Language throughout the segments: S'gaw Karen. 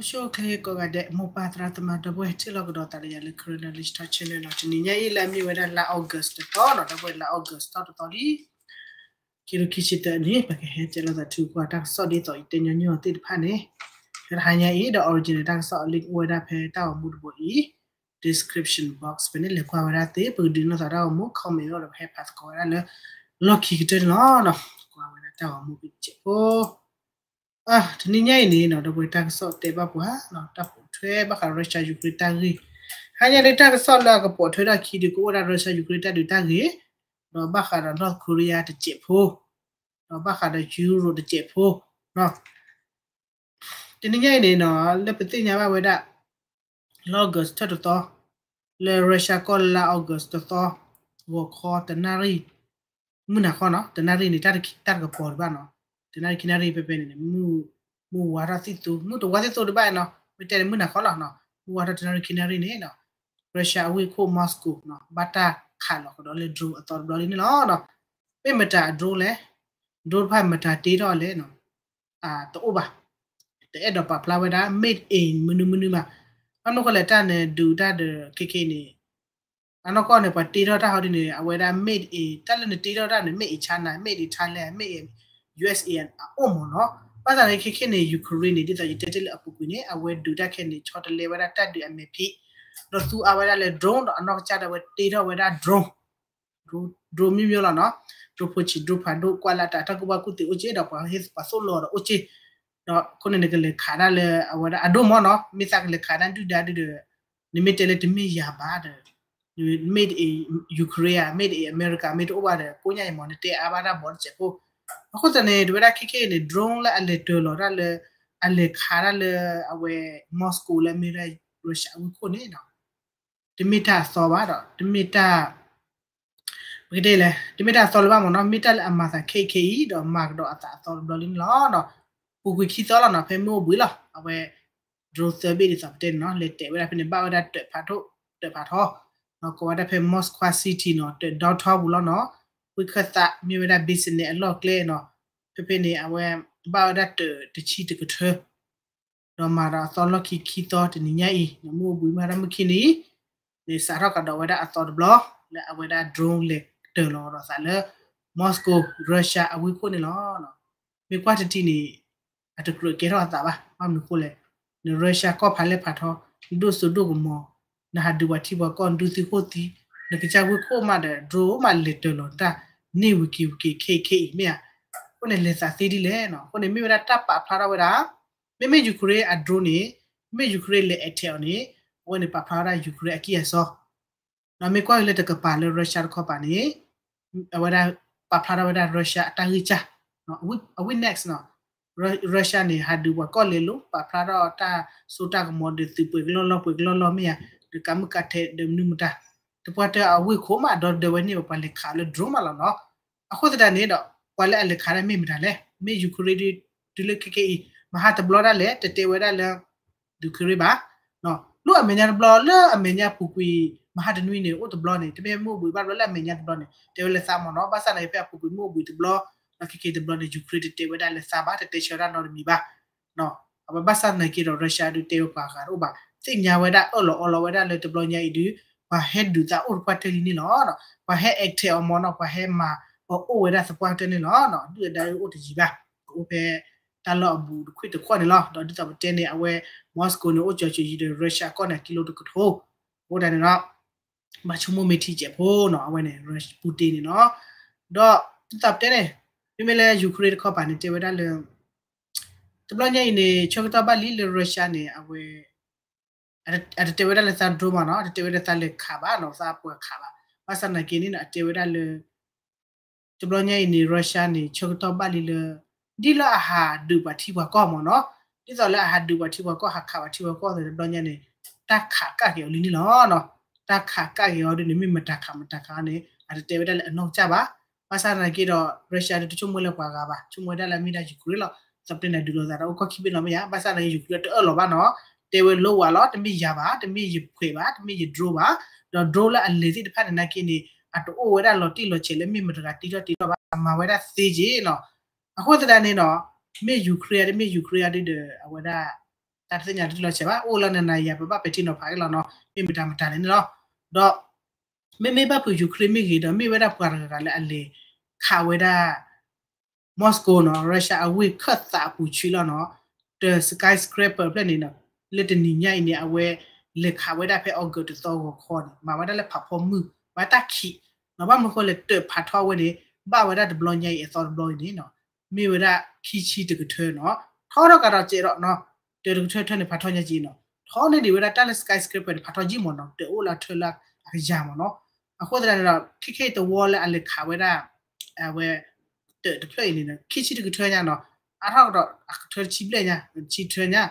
ဆိၣ်ဂ့ၤကိးဂၤဒဲး မိၢ်ပၢ်သရၣ်သမါဒီပုၢ်ဝဲၢ် ထံၣ်လိာ်ကဒီးသးဒီးယၤလၢ Karen Knowledge Talk Channel နီၤ. တနံၤညါအံၤလၢအမ့ၢ်ဝဲဒၣ်လါ August တသီနီၤ, ဒီပုၢ်ဝဲၢ် လါ August တသီလံ ခံကထိခံဆံတၢနံၣ်, ပကဟဲတဲလိာ်သးထံကီၢ်တၢ်ကစီၣ်ဒ်သိးယတဲညီနုၢ်အီၤသ့ၣ်တဖၣ်န့ၣ်, ဖဲတဟါညါအံၤဒီး original တၢ်ကစီၣ်အ link အိၣ်ဝဲဒၣ်ဖဲတၢ်ဂီၤမူတဘိအံၤ description box ဖဲန့ၣ် လဲၤကွၢ်ဝဲဒၣ်သ့, ပကဒုးနုာ်သးတၢ်ဂီၤမူ comment ဒီးပဟဲဖးသကိးဝဲဒၣ်လၢ လီၢ်ခံကတၢၢ်န့ၣ်လီၤ. ကွၢ်ဝဲဒၣ်တၢ်ဂီၤမူကစဲးဖိ တနံၤညါအံၤန့ၣ်နီၤ, ဒီပုၢ်ဝဲၢ်တၢ်ကစီၣ်တဲဘၣ်ပှၤနီၤ, တၢ်ပိာ်ထွဲဘၣ်ဃး Russia Ukraine တၢ်ဂ့ၢ်, ဟါညါလၢတၢ်ကစီၣ်လၢအကပိာ်ထွဲထီၣ်ခံဒုးကအိၣ်ဝဲဒၣ် Russia Ukraine တၢ်ဒုးတၢ်ဂ့ၢ်, ဒီးဘၣ်ဃးဒီး North Korea တစဲးဖိ, ဒီးဘၣ်ဃးဒီး Europe တစဲးဖိနီၤ. တနံၤညါအံၤန့ၣ်နီၤ, လၢပသ့ၣ်ညါဘၣ်ဝဲဒၣ် လါ August ထၢၣ်တသီ, လၢ Russia ကီၢ်လၢလါ August တသီ, ဂီၤခီတနၣ်ရံၣ်, မုၢ်နၤခီနီၤ, တနၣ်ရံၣ်န့ၣ် တၢ်တကပီၤဒံးဘၣ်နီၤ, တနၣ်ရံၣ်ခံနၣ်ရံၣ်ဖဲဖဲန့ၣ်န့ၣ် မုၢ်, မုၢ်ဝါထီၣ်သံၣ်သူ, မုၢ်တဝါသံၣ်သူတဘၣ်နီၤ, မ့ၢ်တဲန့ၣ်မုၢ်နၤခီလီၤနီၤ, မုၢ်ဝါထီၣ်တနၣ်ရံၣ်ခံနၣ်ရံၣ်န့ၣ်နီၤ, Russia အဝ့ၢ်ခိၣ် Moscow နီၤ, ဘၣ်တၢ်ခးလီၤကဒီးလၢ drone အသီတဘျီလံန့ၣ်လီၤ. မ့ၢ်မတၤအ drone လဲၣ်, drone တဖၣ်မတၤတ့ထီၣ်လဲၣ်နီၤ, တအိၣ်ဘၣ်, တအဲၣ်ဒိးပာ်ဖျါဝဲဒၣ် made in မနုၤမနုၤဘၣ်. ဘၣ်မနုၤဃိလဲၣ် တၢ်န့ၣ်ဒုးတၢ်ဒီးခဲခဲအံၤန့ၣ်, အနီၢ်ကီၢ်န့ၣ် ပှၤတ့ထီၣ်တၢ်ဟီဒ်န့ၣ် အဝဲဒၣ် made in တၢ်လၢနတ့ထီၣ်တၢ်န့ၣ် made in China, made in Thailand, made in USA အအိၣ်မးနီၤ. ဘၣ်ဆၣ်န့ၣ်ခဲခဲန့ၣ် Ukraine န့ၣ် ဒ်သိးယတဲတ့ၢ်လၢအပူၤကွံာ်န့ၣ် အဝဲဒုးတၢ်ခဲန့ၣ် ဆီတလဲဝဲဒၣ်တၢ်ဒုးအမဲာ်ဖံး, ဒီးသူအါဝဲဒၣ်လၢ drone ဒီးအနီၢ်ကစၢ်ဒၣ်ဝဲတ့ထီၣ်ဝဲဒၣ် drone drone မျိုးမျိုးလီၤနီၤ, drone ဖိဆံး drone ဖးဒိၣ် ကွၢ်လၢတၢ် တၢ်ကူၣ်ဘၣ်ကူၣ်သ့အိၣ်က့ ဒီးပှၤဟ့ၣ်ပှၤသိၣ်လိဒီးအိၣ်က့, ဒီးအဃိန့ၣ် နကလဲၤခးဒၣ်လၢအဝဲဒၣ်အဒိၣ်မးနီၤ, မ့ၢ်သးကလဲၤခးဒၣ်ဒုၣ်ဒါဒုဒီး, နမ့ၢ်တဲလၢတမ့ၢ်ယၤဘၣ်ဒီး, made in Ukraine ဧါ, made in America မ့ၢ်တအိၣ်ဘၣ်ဒီး ကိးညါအံၤမး နတဲအါဘၣ်တၢ်ဘီတစဲးဖိ. အဃိသတးန့ၣ် တဝဲဒၣ်ခဲခဲအံၤန့ၣ် drone လၢအလဲၤတၢၤလီၤတၢ်လၢ, အလဲၤခးဒၣ်လၢအဝဲ Moscow လၢအမ့ၢ်ဝဲဒၣ် Russia အဝ့ၢ်ခိၣ်န့ၣ်နီၤ တမ့ၢ်တၢ်အသီဘၣ်ဒီး တမ့ၢ်တၢ်, ပကတဲလဲၣ်, တမ့ၢ်တၢ်အသီလၢၤဘၣ်မးနီၤ, မ့ၢ်တၢ်လၢအမၤသးခဲအံၤခဲအံၤ ဒီးမၤကဒီးအသးအသီတဘျီလံန့ၣ်လီၤ. ပူၤကွံာ်ခံသီလီၤနီၤ, ဖဲမုၢ်အိၣ်ဘှံးလီၤ, အဝဲ drone သၢဘ့ၣ်ဒ်သိးပတဲန့ၣ်နီၤ, လဲၤတဲာ်ဝဲဒၣ်ဖဲန့ၣ် ဘၣ်ဝဲဒၣ်တၢးဖးထီ, တၢးဖးထီ, ကိးဝဲဒၣ်ဖဲ Moskva City နီၤ, တၢး downtown ပူၤလီၤနီၤ, ဝ့ၢ်ခၢၣ်သး မ့ၢ်ဝဲဒၣ် business အလီၢ်ကျဲနီၤ, ဖဲဖဲန့ၣ် အဝဲ ဘၣ်ဝဲဒၣ်တၢးတဆံတကထၢ ဒီးမၤဒီးအသီလီၢ်ခံခံသီတနံၤညါအံၤ, မုၢ်အိၣ်ဘှံးမုၢ်ဟါတၢ်မုၢ်ခံနံၤ, န့ၣ်စးထီၣ်ကဒီးဝဲဒၣ်အသီတဘျီ, လၢအဝဲဒၣ် drone လဲၤတၢၤလီၤဒီးသးလၢ Moscow, Russia အဝ့ၢ်ခိၣ်န့ၣ်လီၤ. မ့ၢ်ကွၢ်တထံၣ်န့ၣ်, အတကြၢးကဲထီၣ်အသးဘၣ်, ဘၣ်မနုၤဃိလဲၣ်, န Russia ကီၢ်ဖးလဲၢ်ဖးထီ, နဒိၣ်စိဒိၣ်ကမီၤ, နဟးဒုးပှၤထံပှၤကီၢ် နဒုးသုးခိၣ်သံ, နကစၢ်ဝ့ၢ်ခိၣ်မးဒီး drone မးလဲၤတၢၤလီၤတၢ်န့ၢ်ဝံၤက့ၤဝံၤက့ၤခဲအံၤခဲအံၤမ့ၢ်ဧါ, အဃိန့ၣ်လဲၤသးသ့ဒ်လဲၣ်နီၤ, အဃိန့ၣ်မ့ၢ်ဝဲဒၣ်တၢ်ပာ်ဖျါထီၣ်ဝဲဒၣ် မ့မ့ၢ် Ukraine အ drone န့ၣ်, မ့မ့ၢ် Ukraine လဲၤ attack အီၤန့ၣ်, အဝဲန့ၣ်ပာ်ဖျါဝဲဒၣ် Ukraine အကံၢ်အစီ, ဒီးမ့ၢ်ကွၢ်က့ၤလၢတကပၤလၢ Russia တခီပၤန့ၣ်, အဝဲဒၣ်ပာ်ဖျါထီၣ်ဝဲဒၣ် Russia အတၢ်ဂံၢ်စၢ်, အဝဲ next နီၤ, Russia န့ၣ် ဟးဒုးပှၤကီၢ်လဲၤလိၤ ပာ်ဖျါထီၣ်တၢ်စိတၢ်ကမီၤဒီးသုးပှဲၤကလီၢ်လီၢ်ပှဲၤကလီၢ်လီၢ်မ့ၢ်ဧါ, ဒီးကးမုၢ်ကးထဲးဒီးမနုၤမတၤ, တပှၢ်တၢၢ်အဝ့ၢ်ခိၣ်မးဒီဒၢဝဲန့ၣ် ပှၤလဲၤခးလၢ drone မးလီၤနီၤ. အဃိသတးန့ၣ်ဒီး ပှၤလၢအလဲၤခးဒၣ်မ့ၢ်မတၤလဲၣ်, မ့ၢ် Ukraine ဒုးလၢခဲခဲအံၤ, မဟါတဘျီဒၣ်လဲာ် တတဲဝဲဒၣ်လၢ Ukraine ဘၣ်, လၢအမဲာ်ညါတဘျီ လၢအမဲာ်ညါပူၤကွံာ် မဟါတနွံန့ၣ် အိၣ်တဘျီန့ၣ် တမ့ၢ်မုၢ်အိၣ်ဘှံးဘၣ်တဘျီ လၢအမဲာ်ညါတဘျီန့ၣ် တဲဝဲလၢသးမးနီၤ, ဘၣ်ဆၣ်သနာ်က့ဖဲအပူၤကွံာ်မုၢ်အိၣ်ဘှံးတဘျီ, ဒီးခဲခဲတဘျီန့ၣ် Ukraine တတဲဝဲဒၣ်လၢသးဘၣ် တတဲဆၢဒၣ်နီတမံၤဘၣ် အဝဲဘၣ်ဆၣ်သနာ်က့ဒီး Russia ဒုးတဲဝဲပှၤဂၤတအိၣ်ဘၣ်, သ့ၣ်ညါဝဲဒၣ်အၢၣ်လီၤအီလီၤဝဲဒၣ်လၢတဘျီညါအံၤဒုး ပှၤဟဲဒုးသးအိၣ်တပှၢ်တၢၢ်လံန့ၣ်လီၤ. ပှၤဟဲ attack အီၤမးနီၤ, ပှၤဟဲမၤအီၤအိၣ်ဝဲဒၣ်သပှၢ်တၢၢ်န့ၣ်လီၤ. ဒုၣ်ဒါအိၣ်တယံၤဘၣ်, ကအိၣ်ဖဲတၢ်လီၢ်အဘူးတခွံၣ်တခီၣ်န့ၣ်လီၤ. ဒီးဒ်သိးပတဲန့ၣ် အဝဲ Moscow န့ၣ် အိၣ်ကၠီၤကၠီၤယံၤဒီး Russia ကီၢ်န့ၣ် ကံလိတကထိ, အဃိသတးန့ၣ်ဒီး ဘၣ်ဆိကမိၣ်မ့ၢ်ထံကဲးဖိနီၤ, အဝဲန့ၣ် Putin န့ၣ်နီၤ. ဒီးဒ်သိးပတဲန့ၣ် မ့မ့ၢ်လၢ Ukraine တခီပၤန့ၣ် တဲဝဲဒၣ်လၢ တဘျီညါအံၤန့ၣ် ဆၢကတီၢ်ဘၣ်လံလၢ Russia န့ၣ် အဝဲ အတတဲဝဲဒၣ်လၢသး drone မးနီၤ, အတတဲဝဲဒၣ်သးလဲၤခးဘၣ်နီၤ, သးပှၤခးဘၣ်. ဘၣ်ဆၣ်သနာ်က့န့ၣ် အတဲဝဲဒၣ်လၢ တဘျီညါအံၤန့ၣ် Russia န့ၣ် ဆၢကတီၢ်ဘၣ်လံလၢ ဒ်လၢအဟးဒုးပှၤထံပှၤကီၢ်မးနီၤ, ဒ်သိးလၢအဟးဒုးပှၤထံပှၤကီၢ် ဟးခးပှၤထံပှၤကီၢ်သ့ၣ် တဘျီညါန့ၣ် တၢ်ခးကၣ်က့ၤအီၤလံန့ၣ်လီၤ. တၢ်ခးကၣ်က့ၤအီၤဒ်န့ၣ် မ့ၢ်မတၤခးမတၤခးန့ၣ် အတတဲဝဲဒၣ်လၢအနီၢ်ကစၢ်ဘၣ်. ဘၣ်ဆၣ်သနာ်က့ဒီး Russia ဒုးတဆိကမိၣ်လၢပှၤဂၤဘၣ်, ဆိကမိၣ်ဝဲဒၣ်လၢအမ့ၢ်ဒၣ် Ukraine လီၤ. သပတဲန့ၣ် ဒုးလိာ်သးဒီးအိၣ်ကီၢ်ခံဘ့ၣ်နီၤမ့ၢ်ဧါ. ဘၣ်ဆၣ်သနာ်က့ Ukraine တအၢၣ်လီၤဘၣ်နီၤ, တဲဝဲလိဝးလီၤ, တမ့ၢ်ယၤဘၣ်, တမ့ၢ်ယဖှဲးဘၣ်, တမ့ၢ်ယ drone ဘၣ်, ဒီး drone လၢအလဲၤသ့ၣ်တဖၣ်န့ၣ်နာ်က့န့ၣ် အတအိၣ်ဝဲဒၣ်လီၤတံၢ်လီၤဆဲးလၢမ့ၢ်မတၤတဂၤတ့ထီၣ်တ့ထီၣ်ဘၣ်, အမၤဝဲဒၣ်သ့က့ၤနီၤ. အဃိသတးန့ၣ်နီၤ, မ့ၢ် Ukraine တမ့ၢ် Ukraine ဒုဒီး အဝဲဒၣ် တၢ်တသ့ၣ်ညါတလီၤဆဲးဘၣ် အိၣ်လၢနနၤယၤ ပဘၣ်ပဲာ်ထံနီၤဖးက့ၤလီၤနီၤ မ့ၢ်မတၤမတၤလဲၣ်န့ၣ်လီၤ. ဒီး မ့မ့ၢ်ဘၣ်ဖုး Ukraine မ့ၢ်ဂ့ၤဒီး မ့ၢ်ဝဲဒၣ်ပှၤတဂၤဂၤလၢအလဲၤခးဝဲဒၣ် Moscow နီၤ Russia အဝ့ၢ်ခၢၣ်သးအပူၤဆံလီၤနီၤ တ skyscraper ဖျၢၣ်န့ၣ်နီၤ လၢတနံၤညါအံၤန့ၣ် အဝဲလဲၤခးဝဲဒၣ်ဖဲ August တသီဂီၤခီန့ၣ် မၤဝဲဒၣ်လၢဖးဖီမုၢ် ဝဲတၢ်ခံးနီၤ ဘၣ်မနုၤဃိလဲၣ် တၢးဖးထီဝဲန့ၣ် ဘၣ်ဝဲဒၣ်တဘျီညါအံၤအသီတဘျီအံၤန့ၣ်နီၤ မ့ၢ်ဝဲဒၣ်ခံဆံတကထၢနီၤ ထီထီၣ်ကဒီးစဲးဒီးနီၤ တၢးတကထၢထၢန့ၣ် ဖးထီညါက့နီၤ ထီန့ၢ်ဒံးဝဲဒၣ်တၢ်လၢ skyscraper န့ၣ် ဖးထီကံမ့ၢ်နီၤ တၢးအိၣ်လၢအထၢလၢအကယၤမ့ၢ်နီၤ အဃိသတးန့ၣ်ဒီး ခဲခဲအံၤတဝီလၢအလဲၤခးဝဲဒၣ် အဝဲ တၢးတဖျၢၣ်အံၤန့ၣ် ခံဆံတကထၢညါနီၤ အါထီၣ်ကဒီးအကထၢတဆံဘျဲၣ်ညါ တဆံတကထၢညါ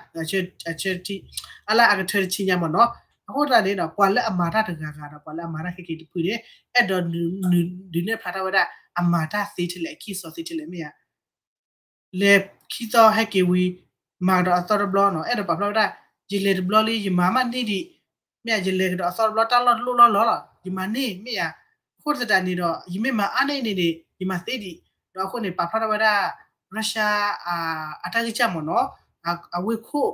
အလၢအကထၢတဆံညါမ့ၢ်နီၤ အဃိသတးန့ၣ်ဒီး ပှၤလၢအမၤတၢ်တဂၤဂၤဒီး ပှၤလၢအမၤတၢ်ခဲက့ၤတဖုန့ၣ် အဲၣ်ဒိးဒုးနဲၣ်ဖျါထီၣ်ဝဲဒၣ် အမၤတၢ်သ့ထဲလဲၣ် အကံၢ်စီသ့ထဲလဲၣ်မ့ၢ်ဧါ လဲၤခံသီဟဲက့ၤဝံၤ မၤကဒီးအသီတဘျီနီၤ အဲၣ်ဒိးပာ်ဖျါဝဲဒၣ် ယလဲၤတဘျီလံ ယမၤမးန့ၢ်ဒံး မ့ၢ်ဧါ ယလဲၤကဒီးအသီတဘျီ တၢ်လီၢ်တလိၣ်လီၢ်လီၤလီၤ ယမၤန့ၢ် မ့ၢ်ဧါ အဃိသတးန့ၣ်ဒီး ယမ့ၢ်မၤအါန့ၢ်န့ၣ်န့ၣ် ယမၤသ့ဒံး ဒီးအဃိန့ၣ် ပာ်ဖျါထီၣ်ဝဲဒၣ် Russia အတၢ်ဂံၢ်စၢ်မ့ၢ်နီၤ အဝ့ၢ်ခိၣ်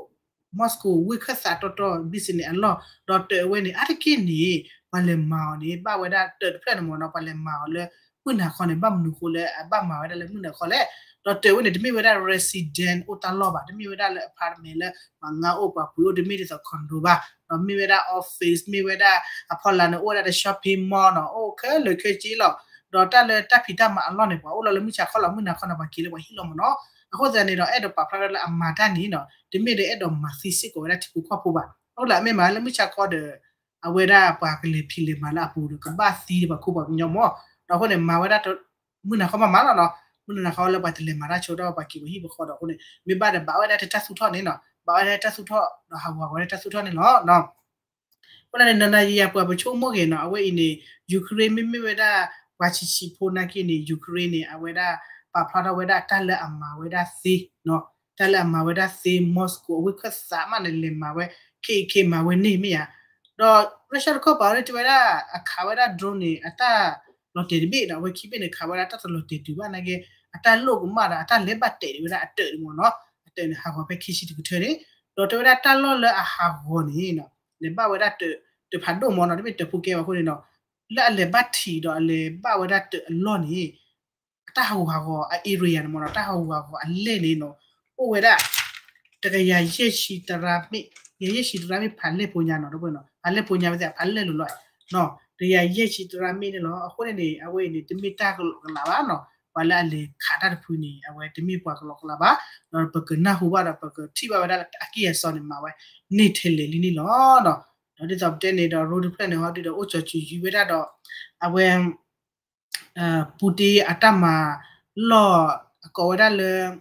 Moscow ဝ့ၢ်ခၢၣ်သးတီတီ business အလီၢ် ဒီးတၢးဝဲန့ၣ် အါတက့ၢ်န့ၣ် ပှၤလဲၤမၤအီၤန့ၣ် ဘၣ်ဝဲဒၣ်တၢးတဖျၢၣ်န့ၣ်မ့ၢ်နီၤ ပှၤလဲၤမၤအီၤလၢ မုၢ်နၤခီန့ၣ် ဘၣ်မနုၤဃိလၢအဘၣ်မၤဝဲဒၣ်လၢမုၢ်နၤခီလဲၣ် ဒီးတၢးဝဲန့ၣ် တမ့ၢ်ဝဲဒၣ် resident အိၣ်တၢ်လီၢ်ဘၣ် တမ့ၢ်ဝဲဒၣ်လၢ apartment လၢပှၤငါအိၣ်ပှၤပှ့ၤအိၣ် တမ့ၢ်ဒ်သိး condo ဘၣ် ဒီးမ့ၢ်ဝဲဒၣ် office မ့ၢ်ဝဲဒၣ် အဖီလာ်န့ၣ် အိၣ်ဝဲဒၣ်ဒီး shopping mall နီၤ အိၣ်ခဲလၢာ်ခဲဆ့လီၤ ဒီးတၢ်လၢတၢ်ဖံးတၢ်မၤအလီၢ်န့ၣ် ပှၤအိၣ်လီၤလၢမုၢ်ဆါခီလီၤ မုၢ်နၤခီန့ၣ် ပှၤက့ၤလၢပှၤဟံၣ်လီၤမ့ၢ်နီၤ အဃိသတးန့ၣ်ဒီး အဲၣ်ဒိးပာ်ဖျါထီၣ်လၢအမၤတၢ်န့ၣ်နီၤ တမ့ၢ်ဒီးအဲၣ်ဒိးမၤသ့စ့ၢ်ကီးဝဲဒၣ်ထံဖိကီၢ်ဖိဘၣ် အဃိလၢအမ့ၢ်မၤလၢမုၢ်ဆါခီဒီး အဝဲဒၣ်ပှၤကလဲၤဖံးလဲၤမၤလၢအပူၤဒီး ကဘၣ်သံဒီးပှၤခိၣ်ပှၤကညီမ့ၢ် ဒီးအဃိန့ၣ် မၤဝဲဒၣ် မုၢ်နၤခီမးမးလီၤနီၤ မုၢ်နၤခီလၢပှၤတလဲၤမၤတၢ်ဆိဒီးပှၤက့ၤပှၤဟံၣ်ပဃီဒီးအဃိန့ၣ် မ့ၢ်ဘၣ်ဒီးဘၣ်ဝဲဒၣ်တၢ်သူၣ်ထီၣ်န့ၣ်နီၤ ဘၣ်ဝဲဒၣ်တၢ်သူၣ်ထီၣ် ဒီးဟးဂီၤဝဲဒၣ်တၢ်သူၣ်ထီၣ်န့ၣ်လီၤ အဃိန့ၣ် နနၤယၤပှၤပဆိကမိၣ်ဂ့ၤနီၤ အဝဲအံၤန့ၣ် Ukraine မ့မ့ၢ်ဝဲဒၣ် ပှၤဆံးဆံးဖိနာ်က့န့ၣ် Ukraine န့ၣ် အဝဲဒၣ် ပာ်ဖျါထီၣ်ဝဲဒၣ်တၢ်လၢအမၤဝဲဒၣ်သ့ တၢ်လၢအမၤဝဲဒၣ်သ့ Moscow အဝ့ၢ်ခၢၣ်သးမးန့ၣ် လဲၤမၤဝဲ ခဲအံၤခဲအံၤမၤဝဲန့ၣ်မ့ၢ်ဧါ ဒီး Russia တခီပၤဝဲဒၣ်တဲဝဲဒၣ် အခးဝဲဒၣ် drone န့ၣ် အတၢ်လီၤတဲာ်တဘ့ၣ်ဒီး အဝဲခံဘ့ၣ်န့ၣ် ခးဝဲဒၣ်တၢ်တလီၤတဲာ်တုၤဘၣ်နာ်က့ အတၢ်လိၣ်ကမၣ်ဒီး အတၢ်လဲၤဘၣ်တဲာ်ဒံးဝဲဒၣ်အတၢးန့ၣ်မ့ၢ်နီၤ အတၢးန့ၣ် ဟးဂီၤဖဲခံဆံတကထၢန့ၣ် ဒီးတဲဝဲဒၣ်တၢ်လီၢ်လၢအဟးဂီၤန့ၣ် လဲၤဘၣ်ဝဲဒၣ်တၢးဖးဒိၣ်မ့ၢ်နီၤ တမ့ၢ်တၢးဖိကဲဘၣ်အဃိန့ၣ်ဒီး လၢအလဲၤဘၣ်ထံးဒီးအလဲၤဘၣ်ဝဲဒၣ်တၢးအလီၢ်န့ၣ် အတၢ်ဟးဂူာ်ဟးဂီၤအ area န့ၣ်မ့ၢ်နီၤ တၢ်ဟးဂူာ်ဟးဂီၤအလဲၢ်န့ၣ်နီၤ အိၣ်ဝဲဒၣ် တကယၤယဲၢ်ဆံတရၣ်မ့ၣ် ယဲၢ်ဆံတရၣ်မ့ၣ်ဖးလဲၢ်ဖိညါနီၤ တဘၣ်နီၤ ဖးလဲၢ်ဖိညါဝဲသ့ၣ် ဖးလဲၢ်လိၤလီၤ တကယၤယဲၢ်ဆံတရၣ်မ့ၣ်န့ၣ်လီၤ အဃိန့ၣ်န့ၣ် အဝဲအံၤန့ၣ် တမ့ၢ်တၢ်ကလီကလးဘၣ်နီၤ ပှၤလၢအလဲၤခးတၢ်တဖုန့ၣ် အဝဲတမ့ၢ်ပှၤကလီကလးဘၣ် ဒီးပကနၢ်ဟူဘၣ်ဒီး ပကထံၣ်ဘၣ်ဝဲဒၣ်လၢအကံၢ်အစီန့ၣ် မၤဝဲန့ၢ်ထဲလဲၣ်လံန့ၣ်လီၤ ဒီးဒ်သိးပတဲန့ၣ်ဒီး ရိတဖျၢၣ်န့ၣ် ဟီဒုဒီးအိၣ်ကၠီၤစူၤယံၤဝဲဒၣ်ဒီး အဝဲ Putin အတၢ်မၤလီၢ် အကိးဝဲဒၣ်လၢ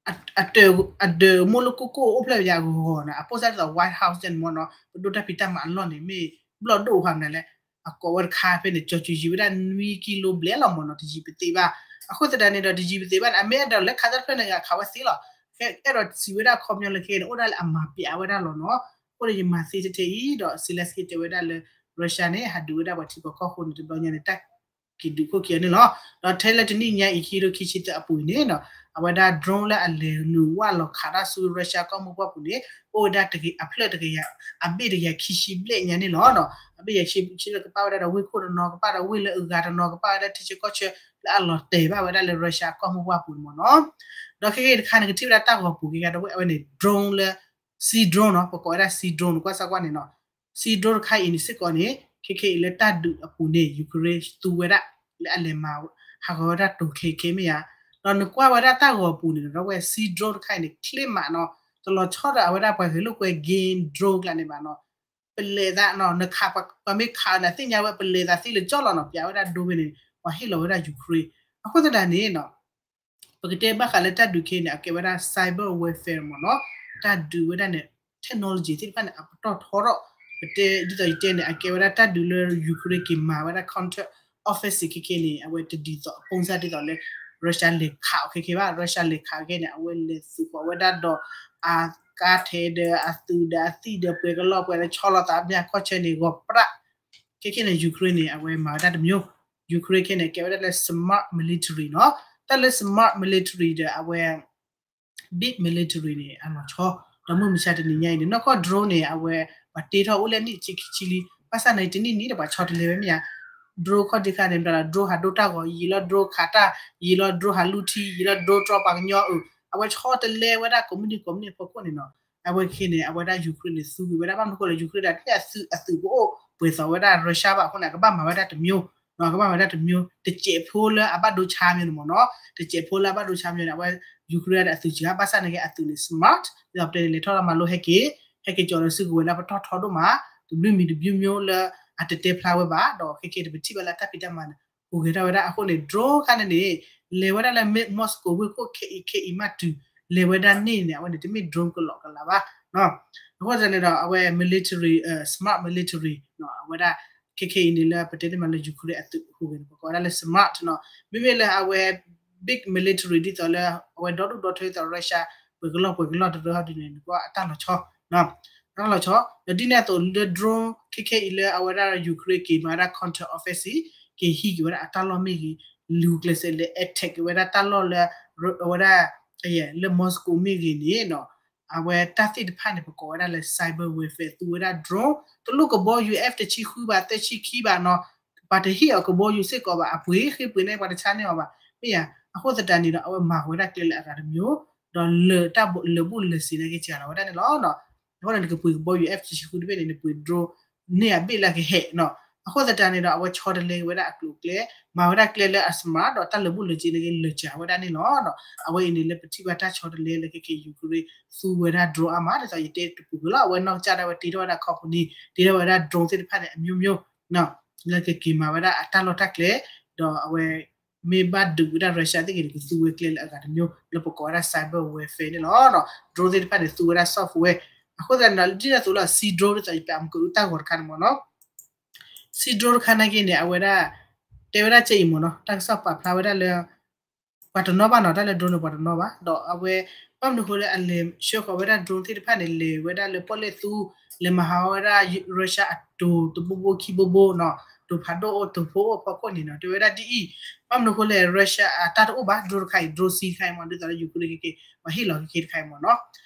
အတၢး အဒၢးမိၢ်လၢကိၢ်ကိၢ်အိၣ်ဖျဲၣ်ပယၤအဂီၤန့ၣ် အပိၢ်စၢ်ဒ်သိး White House န့ၣ်မ့ၢ်နီၤ ပဒိၣ်တၢ်ဖံးတၢ်မၤအလီၢ်န့ၣ် မ့ၢ်ဘျီၣ်ဒိၣ်ဟါမနုၤလဲၣ် အကိးဝဲတခါဖဲန့ၣ် ကၠီၤစူၤယံၤဝဲဒၣ်နွံကံလိဘျဲၣ်လီၤမ့ၢ်နီၤ တယံၤပသ့ဘၣ် အဃိသတးန့ၣ်ဒီး တယံၤပသ့ဘၣ်န့ၣ် အမ့ၢ်အဲၣ်ဒိးလၢခးတၢ်တဖျၢၣ်န့ၣ် ခးဝဲသ့လီၤ အဲၣ်ဒိးစံးဝဲဒၣ်ခီပညီလၢခဲအံၤန့ၣ် အိၣ်ဒၣ်လၢအမၤပျးဝဲဒၣ်လီၤနီၤ အဃိန့ၣ် ယမၤသ့ထဲအံၤဒီး Zelenskyy တဲဝဲဒၣ်လၢ Russia န့ၣ် ဟးဒုးဝဲဒၣ်ပှၤထံဖိကီၢ်ဖိန့ၣ် တဘျီညါန့ၣ် တၢ်က့ၤဒုးခိၣ်ခံဂၤန့ၣ်လီၤ ဒီးထဲလၢတနံၣ်ညါအံၤ ခံကထိခံဆံသၢအပူၤအံၤန့ၣ်နီၤ အဝဲဒၣ် drone လၢအလဲၤနုာ်ဝၢ်လီၤခးတၢ်ဆူ Russia ကီၢ်မိၢ်ပှၢ်ပူၤန့ၣ် အိၣ်ဝဲဒၣ်အဖျၢၣ်တကယၤ အဘ့ၣ်တကယၤခံဆံဘျဲၣ်ညါန့ၣ်လီၤ အဘ့ၣ်ယၤခံဆံလၢကပာ်ဝဲဒၣ်ဒီးဝ့ၢ်ခိၣ်တနီၤ ကပာ်ဒီးဝ့ၢ်လၢအဂၤတနီၤ ကပာ်ဝဲဒၣ်ထံဆၢကီၢ်ဆၢ လၢအလီၤတဲာ်ဘၣ်ဝဲဒၣ်လၢ Russia ကီၢ်မိၢ်ပှၢ်ပူၤန့ၣ်မ့ၢ်နီၤ ဒီးခဲကနံၣ်တခါန့ၣ် ကထံၣ်ဝဲဒၣ်တၢ်ဂီၤပူၤက့ၤဂၤဒီးဝဲအဝဲန့ၣ် drone လၢ sea drone နီၤ ပကိးဝဲဒၣ် sea drone န့ၣ် ကွၢ်စၢ်ကွၢ်န့ၣ်နီၤ sea drone တခါအံၤန့ၣ်စ့ၢ်ကီးန့ၣ် ခဲခဲအံၤလၢတၢ်ဒုးအပူၤန့ၣ် Ukraine သူဝဲဒၣ် လၢအလဲၤမၤ ဟးဂီၤဝဲဒၣ်တိၤခဲခဲမ့ၢ်ဧါ ဒီးနကွၢ်ဝဲဒၣ်တၢ်ဂီၤပူၤန့ၣ်ဒီး ဝဲ sea drone တခါအံၤန့ၣ် ချ့မးနီၤ တလီၤဆီဒီးအဝဲဒၣ်ပှၤဂဲၤလိာ်ကွဲ game drone ကျါန့ၣ်ဘၣ်နီၤ ပလဲၤသးနီၤ နခး ပှၤမ့ၢ်ခးနသ့ၣ်ညါဝဲ ပလဲၤသးသ့လၢကၠီလီၤနီၤ ပျးဝဲဒၣ်ဒိဖဲန့ၣ် ပှၤဟ့ၣ်လီၤဝဲဒၣ် Ukraine အဃိသတးန့ၣ်နီၤ ပကတဲဘၣ်ဃးလၢတၢ်ဒုးခဲအံၤန့ၣ် အကဲဝဲဒၣ် cyber warfare မ့ၢ်နီၤ တၢ်ဒုးဝဲဒၣ်န့ၣ် technology သ့ၣ်တဖၣ်န့ၣ် အပတီၢ်ထီထီၣ် ပတဲဒ်သိးယတဲန့ၣ် အကဲဝဲဒၣ်တၢ်ဒုးလၢ Ukraine က့ၤမၤဝဲဒၣ် counter offensive ခဲခဲန့ၣ် အဝဲတဒ်သိးအ ပုံစံ ဒ်သိးလၢ Russia လဲၤခးအီၤခဲခဲဘၣ် Russia လဲၤခးခဲန့ၣ် အဝဲလဲၤသုးဃီၤဝဲဒၣ်ဒီး အကါထဲဒီးအသုးဒီးအသံၣ်ဒီးပှဲၤကလီၢ်ပှဲၤလၢဆီလီၤသးမ့ၢ်အခီၣ်ဆၢန့ၣ် ဂီၤပြး ခဲခဲန့ၣ် Ukraine န့ၣ် အဝဲမၤဝဲဒၣ်တမျိုး Ukraine ခဲန့ၣ် ကဲဝဲဒၣ်လၢ smart military နီၤ တၢ်လၢ smart military ဒီးအဝဲ big military န့ၣ် အလီၤဆီ ဒီးမုၢ်မဆါတနံၤညါအံၤန့ၣ် နီၢ်ကီၢ် drone န့ၣ် အဝဲ ပှၤတ့ထီၣ်အိၣ်လၢနံၣ်ဆံခံဆံလံ, ဘၣ်ဆၣ်န့ၣ် တနံၣ်နံၣ်ဒီးပှၤဆီတလဲဝဲမ့ၢ်ဧါ, drone ခီၣ်ဒ့ခါန့ၣ် မတၤလီၤ drone ဟးဒိၣ်တၢ်ဂီၤ ယံာ်လီၤ drone ခးတၢ် ယံာ်လီၤ drone ဟးလူထံ ယံာ်လီၤ drone တြီပှၤကညီအုး အဝဲဆီတလဲဝဲဒၣ်ကိးမုၢ်နံၤကိးမုၢ်နံၤအဖီခိၣ်န့ၣ်နီၤ, အဝဲခဲန့ၣ် အဝဲဒၣ် Ukraine န့ၣ် သူက့ၤဝဲဒၣ် ဘၣ်မနုၤအဃိလဲၣ် Ukraine ဒၣ်တ့ၢ်အသုး အသုးကအိၣ်ပှဲၤသိးဝဲဒၣ် Russia ဘၣ်အဃိန့ၣ် အကဘၣ်မၤဝဲဒၣ်တမျိုး ကဘၣ်မၤဝဲဒၣ်တမျိုး တစဲးဖိလၢအဘၣ်ဒိဆါမျိုးန့ၣ်မ့ၢ်နီၤ, တစဲးဖိလၢအဘၣ်ဒိဆါမျိုးန့ၣ် အဝဲ Ukraine ဒၣ်အသုးစှၤ ဘၣ်ဆၣ်န့ၣ်က့ အသုးန့ၣ် smart ဒီးပတဲန့ၣ် လဲၤထီၣ်လၢမၤလိဟဲက့ၤ ဟဲက့ၤကၠီၤလၢစုကဝဲၤလၢပတီၢ်ထီဒိၣ်မး တဘျုးမံၤတဘျုးမျိုးလၢ အတတဲဖျါဝဲဘၣ် ဒီးခဲခဲတပထံၣ်ဘၣ်လၢတၢ်ဖံးတၢ်မၤန့ၣ် ဟူးဂဲၤထီၣ်ဝဲဒၣ်အဃိန့ၣ် drone ခါန့ၣ်န့ၣ် လဲၤဝဲဒၣ်လၢ Moscow ဝ့ၢ်ခိၣ်ခဲအံၤခဲအံၤမးတုၤ လဲၤဝဲဒၣ်န့ၣ်န့ၣ် အဝဲန့ၣ် တမ့ၢ် drone ကလီကလးဘၣ် အဃိသတးန့ၣ်ဒီး အဝဲ military smart military အဝဲဒၣ် ခဲခဲအံၤန့ၣ်လၢပတဲန့ၣ်မးလၢ Ukraine အသုးဟူးဂဲၤန့ၣ် ပကိးဝဲဒၣ်လၢ smart နီၤ, မ့မ့ၢ်လၢအဝဲ big military ဒ်သိးလၢ အဝဲဒီဒူၣ်ဒီထၢဒ်သိး Russia ပှဲၤကလီၢ်ပှဲၤကလီၢ်တရၢဟီဒ်န့ၣ် နကွၢ်အတၢ်လီၤဆီ အတၢ်လီၤဆီ ဒီးဒ်န့ၣ်အသိးလၢ drone ခဲခဲအံၤလၢအဝဲဒၣ် Ukraine က့ၤမၤဝဲဒၣ် counter offensive က့ၤဟံးက့ၤဝဲဒၣ်အတၢ်လီၢ်မ့ၢ်ဂ့ၤ, လူၤကျဲးစဲးလဲၤ attack က့ၤဝဲဒၣ်တၢ်လီၢ်လၢ အဝဲဒၣ် လၢ Moscow မ့ၢ်ဂ့ၤန့ၣ်နီၤ, အဝဲတၢ်သ့ၣ်တဖၣ်န့ၣ် ပကိးဝဲဒၣ်လၢ cyber warfare သူဝဲဒၣ် drone တလိၣ်ကဘီယူၤ F တဆံဃုဘၣ် သၢဆံခံဘၣ်နီၤ, ပှၤတဟ့ၣ်အီၤကဘီယူၤစ့ၢ်ကီးဘၣ် အပှ့ၤဃ့ပှ့ၤန့ၣ် ပှၤတဆါန့ၢ်အီၤဘၣ် မ့ၢ်ယါ, အဃိသတးန့ၣ်ဒီး အဝဲမၤဝဲဒၣ်ကျဲလၢအဂၤတမျိုး, ဒီးလၢတၢ်လၢာ်ဘူၣ်လၢာ်စ့ၤန့ၣ်က့ၤစှၤလီၤဝဲဒၣ်န့ၣ်လီၤ. အဃိန့ၣ် နကပှ့ၤကဘီယူၤ F တဆံဃုတဘ့ၣ်န့ၣ် နပှ့ၤ drone န့ၢ်အဘ့ၣ်လၢကဟဲနီၤ, အဃိသတးန့ၣ်ဒီး အဝဲဆီတလဲက့ၤဝဲဒၣ်အကျိၤအကျဲ, မၤဝဲဒၣ်ကျဲလၢအ smart ဒီးတၢ်လၢာ်ဘူၣ်လၢာ်စ့ၤန့ၣ်က့ၤလၢာ်စှၤဝဲဒၣ်န့ၣ်လီၤ. အဝဲအံၤန့ၣ်လၢပထံၣ်ဘၣ်တၢ်ဆီတလဲလၢခဲခဲ Ukraine သူဝဲဒၣ် drone အါမး ဒ်သိးယတဲတပူၤက့ၤလီၤ, အဝဲနီၢ်ကစၢ်ဒၣ်ဝဲတ့ထီၣ်ဝဲဒၣ် company တ့ထီၣ်ဝဲဒၣ် drone သ့ၣ်တဖၣ်န့ၣ်အမျိုးမျိုး လၢကက့ၤမၤဝဲဒၣ်အတၢ်လီၢ်တၢ်ကျဲ, ဒီးအဝဲ မ့ၢ်ဘၣ်ဒုးဝဲဒၣ် Russia သ့ၣ်ဂ့ၤန့ၣ် ကသူဝဲကျဲလၢအဂၤတမျိုး လၢပကိးဝဲဒၣ် cyber warfare န့ၣ်လီၤ. drone သ့ၣ်တဖၣ်န့ၣ် သူဝဲဒၣ် software အဃိသတးန့ၣ်ဒီး ဒ်န့ၣ်အသိးလီၤ Sea Drone ဒ်သိးယပာ်မုၢ်ကအိၣ်တၢ်ဂီၤတခါန့ၣ်မ့ၢ်နီၤ, Sea Drone တခါနာ်က့န့ၣ် အဝဲဒၣ် တဲဝဲဒၣ်ကဲအံၤမ့ၢ်နီၤ, တၢ်ကစီၣ်ပာ်ဖျါဝဲဒၣ်လၢ ပှၤတနီၤဘၣ်နီၤ, တၢ်လၢ drone န့ၣ် ပှၤတနီၤဘၣ်, ဒီးအဝဲ ဘၣ်မနုၤအဃိလၢအလဲၤဆှၢဃီၤဝဲဒၣ် drone သ့ၣ်တဖၣ်န့ၣ် လဲၤဝဲဒၣ်လၢပီၣ်လဲၣ်သူ, လဲၤမၤဟးဂီၤဝဲဒၣ် Russia အတိၤတဘိဘိခံဘိဘိနီၤ, တိၤဖးဒိၣ်အိၣ် တိၤဖိအိၣ်အဖီခိၣ်န့ၣ်နီၤ, တဲဝဲဒၣ်ဒ်အံၤ, ဘၣ်မနုၤအဃိလဲၣ် Russia အတၢ်တအိၣ်ဘၣ် drone တခါအံၤ drone ဆံတခါအံၤမ့ၢ် ဒ်သိးလၢ Ukraine ခဲက့ၤ ပှၤဟ့ၣ်လီၤခဲက့ၤတခါအံၤမ့ၢ်နီၤ,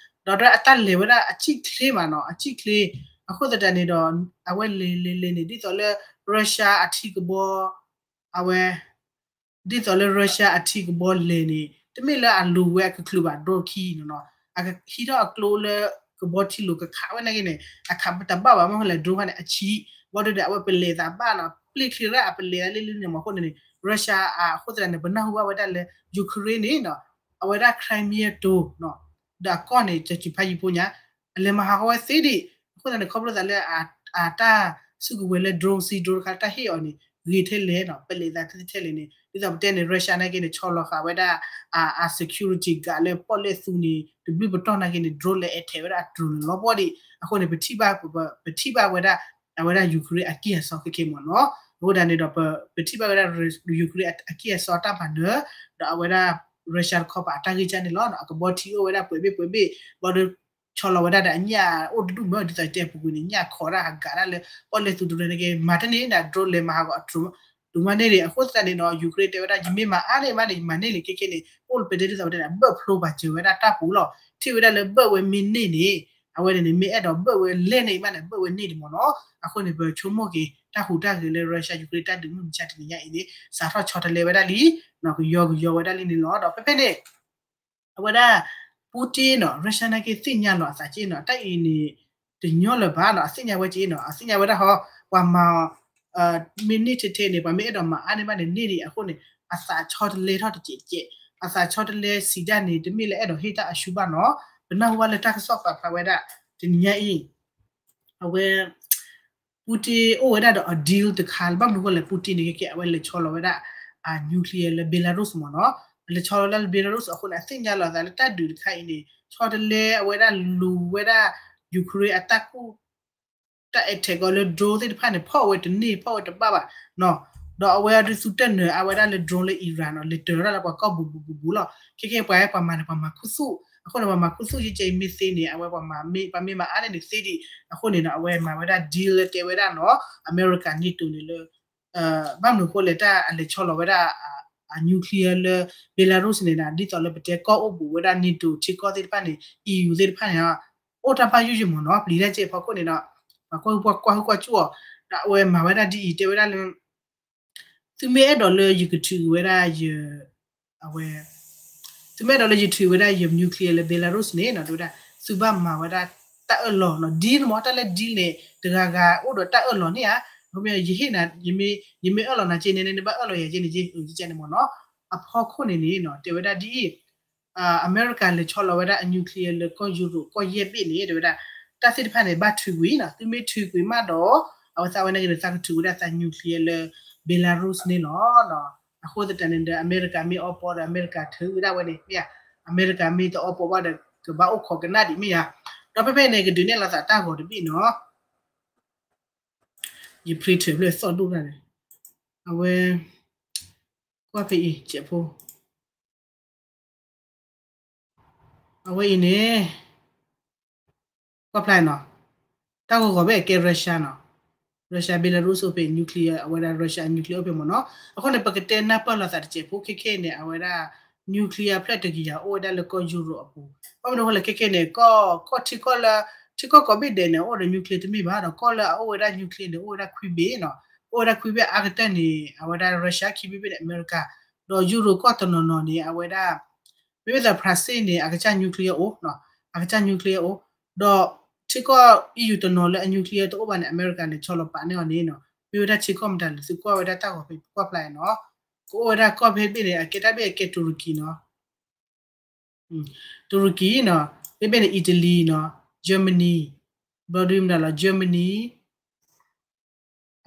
ဒီးအတၢ်လဲၤဝဲဒၣ်အဆံၣ်ချ့မးနီၤ, အဆံၣ်ချ့, အဃိသတးန့ၣ်ဒီး အဝဲလဲၤလဲၤလဲၤန့ၣ် ဒ်သိးလၢ Russia အထံကဘီ အဝဲ ဒ်သိးလၢ Russia အထံကဘီလဲၤန့ၣ် တမ့ၢ်လၢအလူၤဝဲအကချုးဘၣ် drone ခံနီၤနီၤ, အကဟံးထီၣ်အကျိလၢကဘီထံလိၤကခးဝဲနာ်က့န့ၣ် အခးတဘၣ်ဘၣ် မ့ၢ်လၢ drone ခါန့ၣ် အဆံး, ဘၣ်ဒီး အဝဲပလဲၤသးဘၣ်နီၤ, ပျ့ၢ်ချ့ရၣ်အပလဲၤသးလၢလၢန့ၣ်မ့ၢ်အဃိန့ၣ်န့ၣ် Russia အဃိသတးန့ၣ် ပနၢ်ဟူဘၣ်ဝဲဒၣ်လၢ Ukraine န့ၣ်နီၤ, အဝဲဒၣ် Crimea တိၤနီၤ, ဒီးအကီၢ်န့ၣ် ကၠီၤစူၤဖးယံၤဖိညါ အလဲၤမၤဟးဂီၤဝဲသ့ဒံး, အဃိသတးန့ၣ် ခီဖျိသးလၢ အတၢ်စုကဝဲၤလၢ drone ဆံ drone တခါ တၢ်ဟ့ၣ်အီၤန့ၣ် ဂ့ၤထဲလဲၣ်နီၤ, ပလဲၤသးထဲထဲလဲၣ်န့ၣ် ဒ်သိးပတဲန့ၣ် Russia နာ်က့န့ၣ် ဆီလီၤဃာ်ဝဲဒၣ် အ security guard လၢပီၣ်လဲၣ်သူန့ၣ် တဘျုးပတီၢ်နာ်က့န့ၣ် drone လဲၤ attack ဝဲဒၣ်အ drone န့ၣ်လီၤပှီၢ်ဒံး, အဃိန့ၣ် ပထံၣ်ဘၣ် ပထံၣ်ဘၣ်ဝဲဒၣ် အဝဲဒၣ် Ukraine အကံၢ်အစီခဲခဲမ့ၢ်နီၤ, အဃိဒၣ်န့ၣ်ဒီး ပထံၣ်ဘၣ်ဝဲဒၣ် Ukraine အကံၢ်အစီတၢ်မၤနၢၤ, ဒီးအဝဲဒၣ် Russia တခီပၤအတၢ်ဂ့ၢ်ကၢ်န့ၣ်လီၤ, အကဘီထံအိၣ်ဝဲဒၣ်ပှဲၤဘ့ၣ်ပှဲၤဘ့ၣ်, ဘၣ်ဒီး ဆီလီၤဝဲဒၣ်ဒီးအညၣ်အိၣ်တဒူၣ်မး ဒ်သိးတဲအပူၤကွံာ်န့ၣ် ညၣ်ခိးဒၣ်ဟးဂာ်ဒၣ်လၢ ပီၣ်လဲၣ်သူတရၢန့ၣ်က့ မၤတန့ၢ်ဒၣ် drone လဲၤမၤဟးဂီၤအ drone ဒုးမၤန့ၢ်ဒံး, အဃိသတးန့ၣ်နီၤ Ukraine တဲဝဲဒၣ် ယမ့ၢ်မၤအါန့ၢ်မးန့ၣ် ယမၤန့ၢ်လံခဲခဲန့ၣ် အိၣ်လၢပတဲဒ်သိးပတဲန့ၣ် အဘၢၣ်ဖျိပာ်စၢၤဝဲဒၣ်တၢ်ပူၤလီၤ, ထံၣ်ဝဲဒၣ်လၢဘၢၣ်ဝဲမ့ၢ်န့ၢ်န့ၣ် အဝဲန့ၣ်န့ၣ် မ့ၢ်အဲၣ်ဒိးဘၢၣ်ဝဲလဲၢ်န့ၢ်မးန့ၣ် ဘၢၣ်ဝဲန့ၢ်ဒံးမ့ၢ်နီၤ, အဃိန့ၣ် ပဆိကမိၣ်က့ၤ တၢ်ဟူးတၢ်ဂဲၤလၢ Russia Ukraine တၢ်ဒုးမုၢ်မဆါတနံၤညါအံၤန့ၣ် စးထီၣ်ဆီတလဲဝဲဒၣ်လံ, ကယီကယီဝဲဒၣ်လံန့ၣ်လီၤ, ဒီးဖဲဖဲန့ၣ် အဝဲဒၣ် Putin နီၤ Russia နာ်က့သ့ၣ်ညါလီၤအသးက့နီၤ, တၢ်အံၤန့ၣ် တညီလၢၤဘၣ်နီၤ, အသ့ၣ်ညါဝဲက့နီၤ, အသ့ၣ်ညါဝဲဒၣ်ဟီ, ပှၤမၤ မ့ၢ်န့ၢ်ထဲထဲန့ၣ် ပှၤမ့ၢ်အဲၣ်ဒိးမၤအါန့ၢ်မးန့ၣ် န့ၢ်ဒံးအဃိန့ၣ် အသးဆီတလဲထီၣ်တစဲးစဲး, အသးဆီတလဲစံးဒၣ်န့ၣ် တမ့ၢ်လၢအဲၣ်ဒိးဟ့ၣ်တၢ်အဆူဘၣ်နီၤ, ပနၢ်ဟူဘၣ်လၢတၢ်ကစီၣ်ပာ်ဖျါဝဲဒၣ် တနံၤညါအံၤ အဝဲ Putin အိၣ်ဝဲဒၣ်ဒီးအ deal တခါလၢ ဘၣ်မနုၤအဃိလဲၣ် Putin န့ၣ်ကဲကဲ အဝဲလဲၤဆီလီၤဝဲဒၣ် အ nuclear လၢ Belarus မ့ၢ်နီၤ, အလဲၤဆီလီၤဝဲဒၣ်လၢ Belarus အဃိန့ၣ် အသ့ၣ်ညါလီၤအသးလၢတၢ်ဒုးတခါအံၤန့ၣ် ဆီတလဲအဝဲဒၣ်လူၤဝဲဒၣ် Ukraine အတၢ်ကူၣ် တၢ် attack အီၤလၢ drone သ့ၣ်တဖၣ်န့ၣ် ဖီၣ်ဝဲတန့ၢ် ဖီၣ်ဝဲတဘၣ်ဘၣ်နီၤ, ဒီးအဝဲဒုးသူတၢ်နၢၤအါဝဲဒၣ်လၢ drone လၢ Iran နီၤ, လဲၤတၢၤထီၣ်လၢပှၤကီၢ်ဘူးဘူးဘူးဘူးလီၤ, ခဲကဲပှၤပှၤမၤန့ၣ် ပှၤမၤခူသူၣ်, အဃိန့ၣ် ပှၤမၤခူသူၣ်ယကဲအံၤမ့ၢ်သ့န့ၣ် အဝဲပှၤမၤမ့ၢ် ပှၤမ့ၢ်မၤအါန့ၢ်န့ၣ်သ့ဒံး, အဃိန့ၣ်ဒီး အဝဲမၤဝဲဒၣ် deal လၢတဲဝဲဒၣ်နီၤ, အမဲရကၤ NATO န့ၣ်လၢ ဘၣ်မနုၤအဃိလဲၣ် တၢ်အလဲၤဆီလီၤဝဲဒၣ် အ nuclear လၢ Belarus န့ၣ်ဒီး ဒ်သိးလၢပတဲကီၢ်အိၣ်ဘူးဝဲဒၣ် NATO ထံကီၢ်သ့ၣ်တဖၣ်န့ၣ် EU သ့ၣ်တဖၣ်န့ၣ် အိၣ်တၢ်ဘၣ်ယိၣ်ယိၣ်မ့ၢ်နီၤ, ပျံၤတၢ်ကဲအဖီခိၣ်န့ၣ်ဒီး ပှၤကွၢ်ဟုကွၢ်ကွၢ်ဟုကွၢ်ကၠူၣ်အီၤ, ဒီးအဝဲမၤဝဲဒၣ်ဒ်အံၤ တဲဝဲဒၣ်လၢ သုမ့ၢ်အဲၣ်ဒိးလၢယကထုးကွံာ်ဝဲဒၣ်ယ အဝဲ သုမ့ၢ်အဲၣ်ဒိးလၢယထုးဝဲဒၣ်ယ nuclear လၢ Belarus န့ၣ်နီၤ တဲဝဲဒၣ် သုဘၣ်မၤဝဲဒၣ်တၢ်အၢၣ်လီၤနီၤ, deal မ့ၢ် တၢ်လၢ deal န့ၣ် တဂၤဂၤအိၣ်ဒီးတၢ်အၢၣ်လီၤန့ၣ်ဧါ, အဃိမ့ၢ် ယဟ့ၣ်နၤ ယမ့ၢ်အၢၣ်လီၤနၤက့န့ၣ် နဘၣ်အၢၣ်လီၤယၤက့န့ၣ်က့ အကန့ၣ်မ့ၢ်နီၤ, အဖီခိၣ်န့ၣ်န့ၣ်နီၤ တဲဝဲဒၣ်ဒ်အံၤ အမဲရကၤလဲၤဆီလီၤဝဲဒၣ်အ nuclear လၢကီၢ်ယူရိၤ ကီၢ်ယဲၢ်ဘ့ၣ်န့ၣ် တဲဝဲဒၣ် တၢ်သ့ၣ်တဖၣ်န့ၣ် ဘၣ်ထုးကွံာ်နီၤ, သုမ့ၢ်ထုးကွံာ်မးဒီး အဝဲသးဝဲန့ၣ်က့ၤဒီး သးကထုးဝဲဒၣ်သး nuclear လၢ Belarus န့ၣ်လီၤ. အဃိသတးန့ၣ်ဒီး အမဲရကၤမ့ၢ်အီပီဒီး အမဲရကၤထုးဝဲဒၣ်ဝဲန့ၣ် မ့ၢ်ဧါ, အမဲရကၤမ့ၢ်တအီပီဘၣ်ဒီး ကဘၣ်အိၣ်ခိးကနၣ်ဒံးမ့ၢ်ဧါ, ဒီးဖဲဖဲန့ၣ် ကဒုးနဲၣ်လီၤသးတၢ်ဂီၤတဘ့ၣ်နီၤ, ယဖျ့ထၢၣ်ဖျၢၣ်သီၣ်ဒိၣ်တၢ်န့ၣ်, အဝဲ ကွၢ်ဖဲအံၤ ကဲးဖိ အဝဲအံၤန့ၣ် ကွၢ်ဖျါနီၤ, တၢ်ဂီၤဂီၤဘၣ်ကဲ Russia နီၤ, Russia Belarus အိၣ်ဖဲ nuclear အဝဲဒၣ် Russia nuclear အိၣ်ဖဲမ့ၢ်နီၤ, အဃိန့ၣ် ပကတဲနၢ်ပၢၢ်လိာ်သးတစဲးဖိ ခဲခဲန့ၣ် အဝဲဒၣ် nuclear ဖျၢၣ်တကယၤအိၣ်ဝဲဒၣ်လၢကီၢ်ယူရိၤအပူၤ, ဘၣ်မနုၤအဃိလဲၣ် ခဲခဲန့ၣ် ကီၢ်ထံကီၢ်လၢ ထံကီၢ်ကိးဘ့ၣ်ဒဲးန့ၣ် အိၣ်ဒီး nuclear တမ့ၢ်ဘၣ်ဒီး ကီၢ်လၢအအိၣ်ဝဲဒၣ် nuclear န့ၣ် အိၣ်ဝဲဒၣ်ခွံဘ့ၣ်နီၤ, အိၣ်ဝဲဒၣ်ခွံဘ့ၣ်အါကတၢၢ်န့ၣ် အဝဲဒၣ် Russia ခံဘ့ၣ်ဘ့ၣ်န့ၣ် အမဲရကၤ, ဒီးယူရိၤကီၢ်တနီၤနီၤန့ၣ် အဝဲဒၣ် မ့မ့ၢ်သး France န့ၣ် အကစၢ် nuclear အိၣ်နီၤ, အကစၢ် nuclear အိၣ်, ဒီးထံကီၢ် EU တနီၤလၢအ nuclear တအိၣ်ဘၣ်န့ၣ် အမဲရကၤန့ၣ် ဆီလီၤပာ်န့ၢ်အီၤန့ၣ်နီၤ, မ့ၢ်ဝဲဒၣ်ထံကီၢ်မတၤလဲၣ် သုကွၢ်ဝဲဒၣ်တၢ်ဂီၤဖဲကွၢ်ဖျါနီၤ, ကအိၣ်ဝဲဒၣ်ကီၢ်ဖဲဘ့ၣ်န့ၣ် အကဲတၢ်ဘ့ၣ်အကဲ တူရကံနီၤ, တူရကံနီၤ, ဖဲဘ့ၣ်န့ၣ် Italy နီၤ, Germany, ဘျီဒုမတၤလီၤ Germany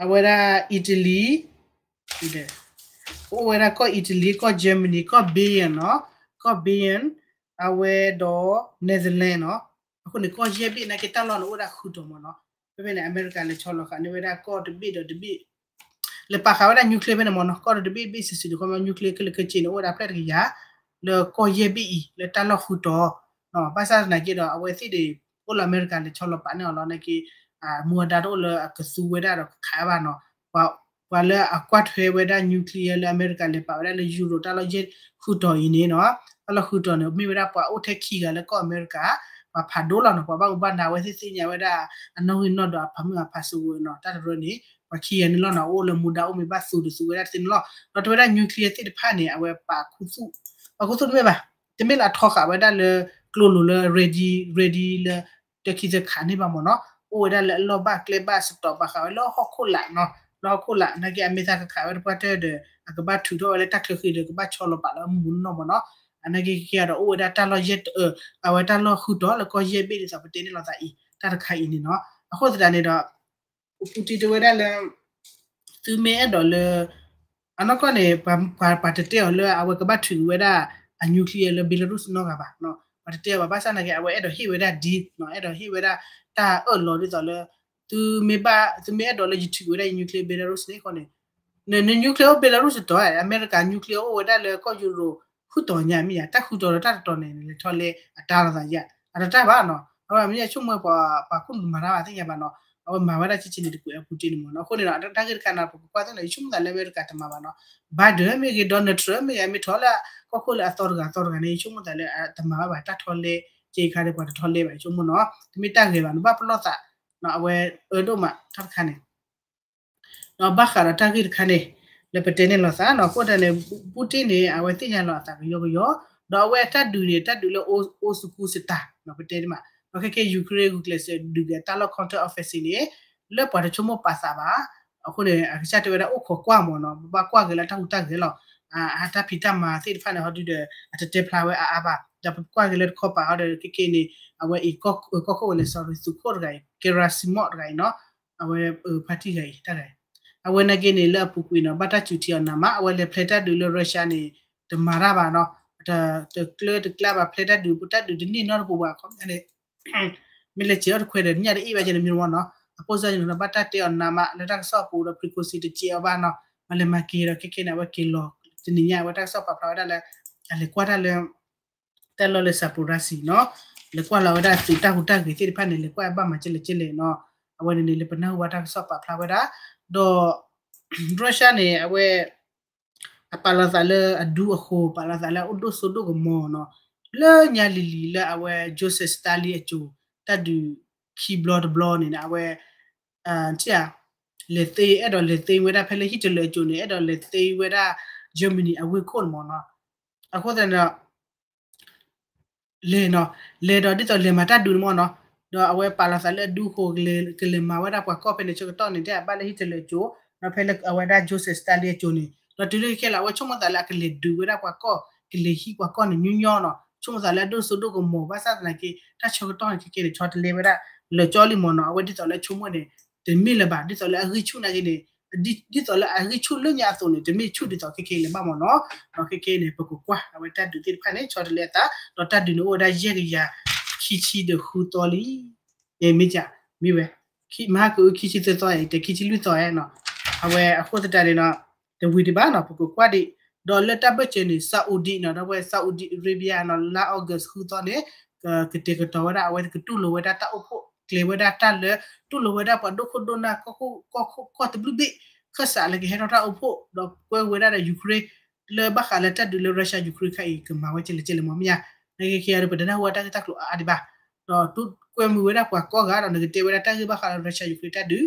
အဝဲဒၣ် Italy, အိၣ်ဝဲဒၣ်ကီၢ် Italy ကီၢ် Germany ကီၢ် Belgium နီၤ, ကီၢ် Belgium အဝဲဒီး Netherlands နီၤ, အဃိန့ၣ် ကီၢ်ယဲၢ်ဘ့ၣ်နာ်က့တၢ်လီၢ်န့ၣ်အိၣ်ဝဲဒၣ်ဃုတီၤမ့ၢ်နီၤ, ဖဲဖဲန့ၣ် အမဲရကၤလဲၤဆီလီၤဃာ်န့ၢ်ဝဲဒၣ်ကီၢ်တဘ့ၣ်ဒီးတဘ့ၣ် လဲၤပာ်ဃာ်ဝဲဒၣ် nuclear ဖဲန့ၣ်မ့ၢ်နီၤ, ကီၢ်တဘ့ၣ်တဘ့ၣ်စုာ်စုာ်တခီမ့ၢ် nuclear ခဲလၢာ်ခဲဆ့န့ၣ် အိၣ်ဝဲဒၣ်ဖျၢၣ်တကယၤ လၢကီၢ်ယဲၢ်ဘ့ၣ်အံၤ လၢတၢ်လီၢ်ဃုတီၤ, ဘၣ်ဆၣ်သနာ်က့ဒီး အဝဲသ့ၣ်န့ၣ် အိၣ်လၢအမဲရကၤလဲၤဆီလီၤပာ်န့ၢ်အီၤလီၤနာ်က့ မူအဒါတအိၣ်လၢအကသူဝဲဒၣ်ဒီးကခးဘၣ်နီၤ, ပှၤလၢအကွၢ်ထွဲဝဲဒၣ် nuclear လၢအမဲရကၤလဲၤပာ်ဝဲဒၣ်လၢယူရိၤတၢ်လီၢ်ယဲၢ်ဃုတီၤအံၤန့ၣ်နီၤ, တၢ်လီၢ်ဃုတီၤန့ၣ် မ့ၢ်ဝဲဒၣ်ပှၤအိၣ်ထဲခံဂၤလၢကီၢ်အမဲရကၤ, ပှၤဖးဒိၣ်လီၤနီၤ, ပှၤဘၣ်မူဘၣ်ဒါအဝဲသ့ၣ်သ့ၣ်ညါဝဲဒၣ် အနီၣ်ဂံၢ်နီၣ်ဒွးအဖးမုၢ်အဖးစိဝဲနီၤ, တၢ်တရၢန့ၣ် ပှၤခံဂၤန့ၣ်လီၤနီၤ, အိၣ်လၢမူဒါအိၣ်မ့ၢ်ဘၣ်သူတသူဝဲဒၣ်တသ့န့ၣ်လီၤ, ဒီးတဲဝဲဒၣ် nuclear သ့ၣ်တဖၣ်န့ၣ် အဝဲပာ်ခူသူၣ်, ပာ်ခူသူၣ်တမ့ၢ်ဘၣ်, တမ့ၢ်လၢအထီဃာ်ဝဲဒၣ်လၢ ကျိလိုလၢ ready ready လၢ တခံသခးန့ၣ်ဘၣ်မ့ၢ်နီၤ, အိၣ်ဝဲဒၣ်လၢအလီၢ်ဘၣ်ကျဲဘၣ်စတီး ပာ်ဃာ်ဝဲလၢဟီၣ်ခိၣ်လာ်နီၤ, လၢဟီၣ်ခိၣ်လာ် နာ်က့အမ့ၢ်သးကခးဝဲတပှၢ်တၢၢ်ဒီး အကဘၣ်ထုးထီၣ်ဝဲလၢတၢ်ချၢဃံဒီး ကဘၣ်ဆီလီၤပာ်လၢအမူနီၢ်မ့ၢ်နီၤ, အနာ်က့ခဲကဲဒီး အိၣ်ဝဲဒၣ်တၢ်လီၢ်ယဲၢ် အဝဲတၢ်လီၢ်ဃုတီၤလၢကီၢ်ယဲၢ်ဘ့ၣ်ဒ်သိးပတဲန့ၣ်လိာ်သးအံၤ တၢ်တခါအံၤန့ၣ်နီၤ, အဃိသတးန့ၣ်ဒီး ပူတံတဲဝဲဒၣ်လၢ သုမ့ၢ်အဲၣ်ဒိးလၢ အနီၢ်ကီၢ်န့ၣ် ပှၤတတဲအီၤလၢအဝဲကဘ၁းထုးဝဲဒၣ်အ nuclear လၢ Belarus နီတဂၤဘၣ်, ပှၤတတဲအီၤဘၣ် ဘၣ်ဆၣ်သနာ်က့ အဝဲအဲၣ်ဒိးဟ့ၣ်ဝဲဒၣ် deal နီၤ, အဲၣ်ဒိးဟ့ၣ်ဝဲဒၣ်တၢ်အၢၣ်လီၤဒ်သိးလၢ သုမ့ၢ်ဘၣ် သုမ့ၢ်အဲၣ်ဒိးလၢယထုးဝဲဒၣ်ယ nuclear Belarus န့ၣ်ဃီန့ၣ်, န nuclear အိၣ် Belarus တတီၤ, အမဲရကၤ nuclear အိၣ်ဝဲဒၣ်လၢကီၢ်ယူရိၤဃုတီၤညါမ့ၢ်ဧါ, တၢ်ဃုတီၤဒီးတၢ်တတီၤန့ၣ် လဲၤထီၣ်လဲအတၢ်လိာ်သးယါ, အတတၢ်ဘၣ်နီၤ, အဝဲမ့ၢ်ယဆိကမိၣ်ပှၤ ပှၤခိၣ်နူာ်မၤတၢ်ဘၣ်သ့ၣ်ညါဘၣ်နီၤ, အဝဲမၤဝဲဒၣ်ကဲကဲန့ၣ်တကွဲးအပူတံန့ၣ်မ့ၢ်နီၤ, အဃိန့ၣ်ဒီး တၢ်ဂ့ၢ်တခါန့ၣ် ပကကွၢ်သ့ၣ်နီၤ ယဆိကမိၣ်သးလၢအမဲရကၤတမၤဘၣ်နီၤ, Biden မ့ၢ်ဂ့ၤ Donald Trump မ့ၢ်ဂ့ၤ မ့ၢ်ထီၣ်လၢကီၢ်ခိၣ်လၢအသီတဂၤသီတဂၤန့ၣ် ယဆိကမိၣ်သးလၢအတမၤဘၣ်ဘၣ် တၢ်ထီၣ်လဲကဲခါဒီးပှၤတထီၣ်လဲဘၣ် ယဆိကမိၣ်နီၤ, တမ့ၢ်တၢ်ဂဲၤဘၣ် နဘၣ်ပလီၢ်သး, အဝဲအၢဒိၣ်မးတၢ်တခါန့ၣ် ဒီးဘၣ်ဃးဒီးတၢ်ဂ့ၢ်တခါန့ၣ် လၢပတဲန့ၣ်လိာ်သးနီၤ, အဃိသတးန့ၣ် ပူတံန့ၣ် အဝဲသ့ၣ်ညါလီၤအသးကယီကယီ, ဒီးအဝဲအတၢ်ဒုးန့ၣ် တၢ်ဒုးလၢအိၣ်စကူစတၢ်နီၤ ပတဲန့ၣ်မး, ဒီးခဲကဲ Ukraine ဂုာ်ကျဲးစၢးဒုးက့ၤအတၢ်လီၢ် counter offensive န့ၣ် လၢပှၤတဆိကမိၣ်ပာ်သးဘၣ်, အဃိန့ၣ် အကစၢ်တဲဝဲဒၣ်အိၣ်ခိးကွၢ်မ့ၢ်နီၤ, ပဘၣ်ကွၢ်က့ၤလၢတၢ်ဟူးတၢ်ဂဲၤလီၤ, အတၢ်ဖံးတၢ်မၤသ့ၣ်တဖၣ်န့ၣ် ဟီဒုဒီး အတတဲဖျါဝဲအါအါဘၣ်, ဒီးပကွၢ်က့ၤလၢတခီပၤဟီဒီး ခဲကဲန့ၣ် အဝဲအံၤ ကီၢ်ခိၣ်ဝဲလဲၣ် sorry သုးခိၣ်တဂၤအံၤ Gerasimov တဂၤအံၤနီၤ, အဝဲ party တဂၤအံၤ တၢ်ဂၤအံၤ, အဝဲနာ်က့န့ၣ် လၢအပူၤကွံာ်နီၤ ဘၣ်တၢ်စူၤထံအီၤနးမး, အဝဲလဲၤဖျဲးတၢ်ဒုးလၢ Russia န့ၣ် တမၤတၢ်ဘၣ်နီၤ, တကျၢတကျါဘၣ် ဖျဲးတၢ်ဒုး ပတၢ်ဒုးတန့ၢ်နီတပူၤဘၣ် ခီပညီန့ၣ် မ့ၢ်လဲၤစဲးအီၣ်တခွဲးဒီး ညၣ်တအ့ၣ်ဘၣ်ကဲန့ၣ်မ့ၢ်မ့ၢ်နီၤ, အဖိစၢ်န့ၣ်နီၤ ဘၣ်တၢ်တဲအီၤနးမး လၢတၢ်ကစီၣ်အပူၤဒီး Prigozhin တစဲးအီၤဘၣ်နီၤ, မၤလဲၤမၤက့ၤဒီး ခဲကဲန့ၣ် အဝဲက့ၤလီၤ တနံၤညါ အဝဲတၢ်ကစီၣ်ပာ်ဖျါဝဲဒၣ်လၢ အလဲၤကွၢ်တၢ်လၢ တၢ်လီၢ်လၢ Zaporizhzhia နီၤ, လဲၤကွၢ်လီၤဝဲဒၣ်သုးတၢ်ဟူးတၢ်ဂဲၤသ့ၣ်တဖၣ်န့ၣ် လဲၤကွၢ်ဘၣ်မၤကဲလဲၣ်ကဲလဲၣ်နီၤ, အဝဲန့ၣ်န့ၣ် လၢပနၢ်ဟူဘၣ်တၢ်ကစီၣ်ပာ်ဖျါဝဲဒၣ်, ဒီး Russia န့ၣ် အဝဲ အပာ်လီၤသးလၢအဒူအဃိၤ ပာ်လီၤသးလၢအအိၣ်ဒိၣ်စိဒိၣ်ကမီၤနီၤ, လၢညါလံၤလံၤလၢအဝဲ Joseph Stalin အစိၤ တၢ်ဒုးခံဘျီတဘျီန့ၣ် အဝဲ ထံၣ်ဧါ လဲၤသ့ အဲၣ်ဒိးလဲၤသ့ဝဲဒၣ်ဖဲလၢ Hitler အစိၤန့ၣ် အဲၣ်ဒိးလဲၤသ့ဝဲဒၣ် Germany အဝ့ၢ်ခိၣ်န့ၣ်မ့ၢ်နီၤ. အဃိသတးန့ၣ်ဒီး လဲၤနီၤ လဲၤဒီးဒ်သိးလဲၤမၤတၢ်ဒုးန့ၣ်မ့ၢ်နီၤ, ဒီးအဝဲပာ်လီၤသးလၢအဒူအဃိ ကလဲၤမၤဝဲဒၣ်ပှၤကီၢ်ဖဲန့ၣ်ဆၢကတီၢ်န့ၣ် တဲအဘၣ်လၢ Hitler အစိၤ, ဒီးဖဲလၢအဝဲဒၣ် Joseph Stalin အစိၤန့ၣ် ဒီးတုၤလၢခဲခဲလၢာ် အဝဲဆိကမိၣ်သးလၢအကလဲၤဒုးဝဲဒၣ်ပှၤကီၢ် ကလဲၤဟံးပှၤကီၢ်န့ၣ်ညီညီနီၤ, ဆိကမိၣ်သးလၢအဒိၣ်စိဒိၣ်ကမီၤ ဘၣ်ဆၣ်သနာ်က့ တၢ်ဆၢကတီၢ်န့ၣ် ခဲခဲန့ၣ် ဆီတလဲဝဲဒၣ် လၢာ်ကၠီလံမ့ၢ်နီၤ, အဝဲဒ်သိးလၢအဆိကမိၣ်န့ၣ် တမ့ၢ်လၢၤဘၣ်, ဒ်သိးလၢအဂံၢ်ဆူၣ်နာ်က့န့ၣ် ဒ်သိးလၢအဂံၢ်ဆူၣ်လၢညါအသိးန့ၣ် တမ့ၢ်ဆူၣ်ဒ်သိးခဲခဲလၢၤဘၣ်မ့ၢ်နီၤ, ဒီးခဲခဲန့ၣ် ပကကွၢ် အဝဲတၢ်ဒုးသ့ၣ်တဖၣ်န့ၣ် ဆီတလဲအသး, ဒီးတၢ်ဒုးန့ၣ်အိၣ်ဝဲဒၣ်ယဲၢ်ကယၤခံဆံဒီးဃုသီလံ မ့ၢ်က မ့ၢ်ဝဲ မဟါကအု ခံဆံသၢသီ တခံဆံလွံၢ်သီနီၤ, အဝဲအဃိသတးန့ၣ်နီၤ တဝံၤဒံးဘၣ်နီၤ ပကကွၢ်ဒံး, ဒီးလၢတၢ်ဘၢၣ်စၢၤန့ၣ် Saudi နီၤ ဒီးဝဲ Saudi Arabia နီၤ လါ August ဃုသီန့ၣ် ကတဲာ်ကတီၤဝဲဒၣ် အဝဲကတူၢ်လိာ်ဝဲဒၣ်တၢ်အိၣ်ဖှိၣ် ကျဲၤဝဲဒၣ်တၢ်လၢ တူၢ်လိာ်ဝဲဒၣ်ပှၤဒိၣ်ခိၣ်ဒိၣ်နၢ် ကီၢ်ခိၣ်ကီၢ်ခိၣ်ကီၢ်တဘျုးဘ့ၣ် ခၢၣ်စးလၢကဟဲထီၣ်တၢ်အိၣ်ဖှိၣ် ဒီးကွဲဝဲဒၣ်ဒီး Ukraine လၢဘၣ်ဃးလၢတၢ်ဒုးလၢ Russia Ukraine ခါအံၤ ကမၤဝဲကဲလဲၣ်ကဲလဲၣ်မ့ၢ်မ့ၢ်ဧါ, နကဲကဲဒီး ပတနၢ်ဟူဝဲတၢ်ဂ့ၢ်တၢ်ကျိၤအါအါဒံးဘၣ်, ဒီးတူၢ်ကွဲမုာ်ဝဲဒၣ်ပှၤကီၢ်ဂၤဒီး နကတဲဝဲဒၣ်တၢ်ဂ့ၢ်ဘၣ်ဃးလၢ Russia Ukraine တၢ်ဒုး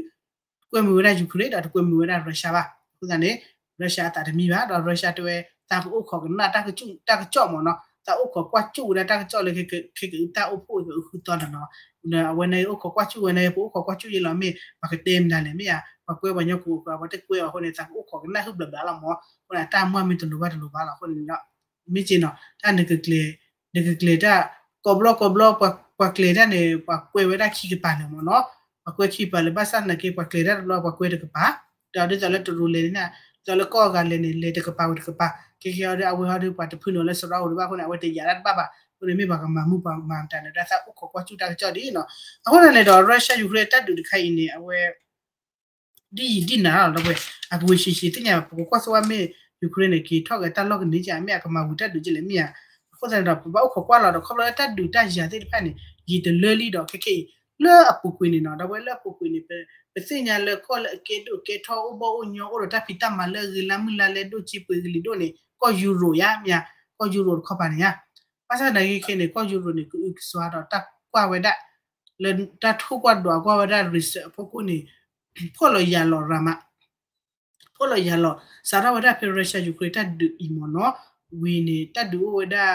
ကွဲမုာ်ဝဲဒၣ် Ukraine ဒီးတကွဲမုာ်ဝဲဒၣ် Russia ဘၣ်. အဃိသတးန့ၣ် Russia အသးတမံဘၣ်, ဒီး Russia တဲဝဲ သးကအိၣ်ခိးကနၣ်တၢ်ကစီၣ်မ့ၢ်နီၤ, သးအိၣ်ခိးကွၢ်ကၠူၣ်ဝဲဒၣ်တၢ်ကစီၣ်လၢ ခဲကအုသီန့ၣ်နီၤ, အဝဲန့ၣ်အိၣ်ခိးကွၢ်ကၠူၣ်ဝဲန့ၣ် ပအိၣ်ခိးကွၢ်ကၠူၣ်ယဲလီၤမ့ၢ် ပှၤကတဲမနုၤလဲၣ်မ့ၢ်ဧါ, ပှၤကွဲပှၤကညီကိးဂၤ ပှၤတကွဲအီၤအဃိန့ၣ် သးကအိၣ်ခိးကနၣ်ဟုၣ်ဘျီဘျီလီၤမ့ၢ်, အဃိန့ၣ် အတၢ်မၤမ့ၢ်တလိၤဘၣ်တလိၤဘၣ်လီၤ အဃိန့ၣ်ဒီး မ့ၢ်က့နီၤ တၢ်နကကျဲၤ နကကျဲၤတၢ် ကိးဘျီကိးဘျီ ပှၤကျဲၤတၢ်န့ၣ် ပှၤကွဲဝဲဒၣ်ခံကပၤလၢာ်မ့ၢ်နီၤ, ပှၤကွဲခံကပၤလၢာ် ဘၣ်ဆၣ်သနာ်က့ ပှၤကျဲၤတၢ်တဘျီ ပှၤကွဲတကပၤ, ဒီးဒ်သိးလၢတရူးလဲၤန့ၣ် ဒ်သိးလၢကီၢ်ဂၤလဲၤန့ၣ် လဲၤတကပၤဝဲတကပၤ, ခဲကဲအီၤဒီး အဝဲဟီဒီး ပှၤတဖုန့ၣ်လၢစရီအအိၣ်ဒံးဘၣ်အဃိန့ၣ် အဝဲတယာ်တၢ်တဘၣ်ဘၣ်, အဃိန့ၣ်မ့ၢ်ပှၤကမၤမူပှၤမၤမတၤန့ၣ် တၢ်သးအိၣ်ခိးကွၢ်ကၠူၣ်တၢ်ကစီၣ်ဒ်နီၤ, အဃိန့ၣ်န့ၣ်ဒီး Russia Ukraine တၢ်ဒုးတခါအံၤန့ၣ် အဝဲ ဒ်ယံာ်ဒ်နၤလီၤ ဒီပုၢ်ဝဲၢ် အကဝံၤဆံးဆံးသ့ၣ်ညါ ပကကွၢ်ဆိဝဲမ့ၢ် Ukraine န့ၣ် က့ၤထီၣ်က့ၤတၢ်လီၢ်ကန့ၢ်က မ့ၢ်အကမၤဝံၤတၢ်ဒုးကလဲၣ်မ့ၢ်ဧါ, အဃိသတးန့ၣ်ဒီး ပဘၣ်အိၣ်ခိးကွၢ်လီၤဒီး ခီဖျိလၢတၢ်ဒုးတၢ်ယၤသ့ၣ်တဖၣ်န့ၣ် ယံာ်တလၢလံဒီး ခဲခဲအံၤ လၢအပူၤကွံာ်န့ၣ်နီၤ ဒီပုၢ်ဝဲၢ် လၢအပူၤကွံာ်န့ၣ် ပသ့ၣ်ညါလၢကီၢ်လၢအကဲဒိၣ်ကဲထီၣ်အိၣ်ဘီၣ်အိၣ်ညီအိၣ်ဒီးတၢ်ဖံးတၢ်မၤလၢအဂ့ၤလၢမုၢ်လၢ်လၢဒိၣ်စ့ပှ့ၤကလံၤဒိၣ်န့ၣ် ကီၢ်ယူရိၤယါမ့ၢ်ဧါ, ကီၢ်ယူရိၤတခီပၤန့ၣ်ဧါ, ဘၣ်ဆၣ်သနာ်က့ခဲန့ၣ် ကီၢ်ယူရိၤန့ၣ် ကအုကစွါဒီးတၢ်ကွၢ်ဝဲဒၣ် လၢတၢ်ထိၣ်ကွၢ်ဒွးကွၢ်ဝဲဒၣ် research အဖီခိၣ်န့ၣ် ဖှီၣ်လီၤယာ်လီၤရၤမး ဖှီၣ်လီၤယာ်လီၤ စးထီၣ်ဝဲဒၣ်ဖဲ Russia Ukraine တၢ်ဒုးအံၤမ့ၢ်နီၤ, ဝံၤန့ၣ် တၢ်ဒုးအိၣ်ဝဲဒၣ်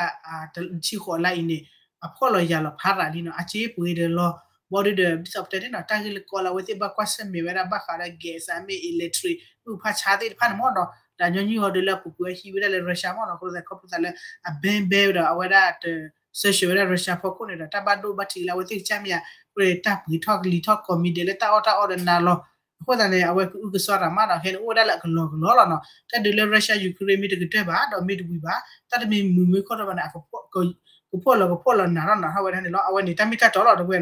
ဆံဃိးလါအံၤန့ၣ် အဖှီၣ်လီၤယာ်လီၤဖးရၤလံနီၤ, အစ့ပှ့ၤဒီးလီၤ ဘီဒုဒီး ဒ်သိးပတဲန့ၣ်နီၤ တၢ်ဂ့ၢ်လၢကီလၢအဝဲသ့ၣ်ဘၣ်ကွၢ်ဆၢၣ်မဲာ်ဝဲဒၣ်ဘၣ်ဃးဒီး gas မ့ၢ် electric မ့ၢ်ဖးဆါသ့ၣ်တဖၣ်န့ၣ်မ့ၢ်နီၤ, ဒီးညီနုၢ်ဟီဒီးလၢအပူၤကွံာ်အဟံးဝဲဒၣ်လၢ Russia မ့ၢ်နီၤ, ခီဖျိသးခီဖျိသးလၢ အ ban ban ဝဲဒီးအဝဲဒၣ်တ sanction ဝဲဒၣ် Russia ဖီခိၣ်န့ၣ်ဒီး တၢ်ဘၣ်ဒိဘၣ်ထံးလၢအဝဲသ့ၣ်ကစၢ်မ့ၢ်ဧါ, အဃိန့ၣ် တၢ်ပှ့ၤထီၣ်ကလံၤထီၣ်ကိးမံၤဒဲးလၢတၢ်အီၣ်တၢ်အီဒီးနၤလီၤ, အဃိသတးန့ၣ် အဝဲကအုကစွါရၤမးဒီး ခဲန့ၣ်အိၣ်ဝဲဒၣ်လၢအကလီကလီလီၤနီၤ, တၢ်ဒုးလၢ Russia Ukraine မ့ၢ်တကတၢၢ်ဘၣ် ဒီးမ့ၢ်တဝံၤဘၣ် တၢ်တမံၤမုာ်မ့ၢ်ခီၣ်ထီၣ်ဘၣ်န့ၣ် ကဖှီၣ်လီၤကဖှီၣ်လီၤနးထီၣ်နးထီၣ်ဝဲဒၣ်န့ၣ်လီၤ, အဝဲန့ၣ် တၢ်မ့ၢ်တၢ်တီလီၤ ဒီပုၢ်ဝဲၢ်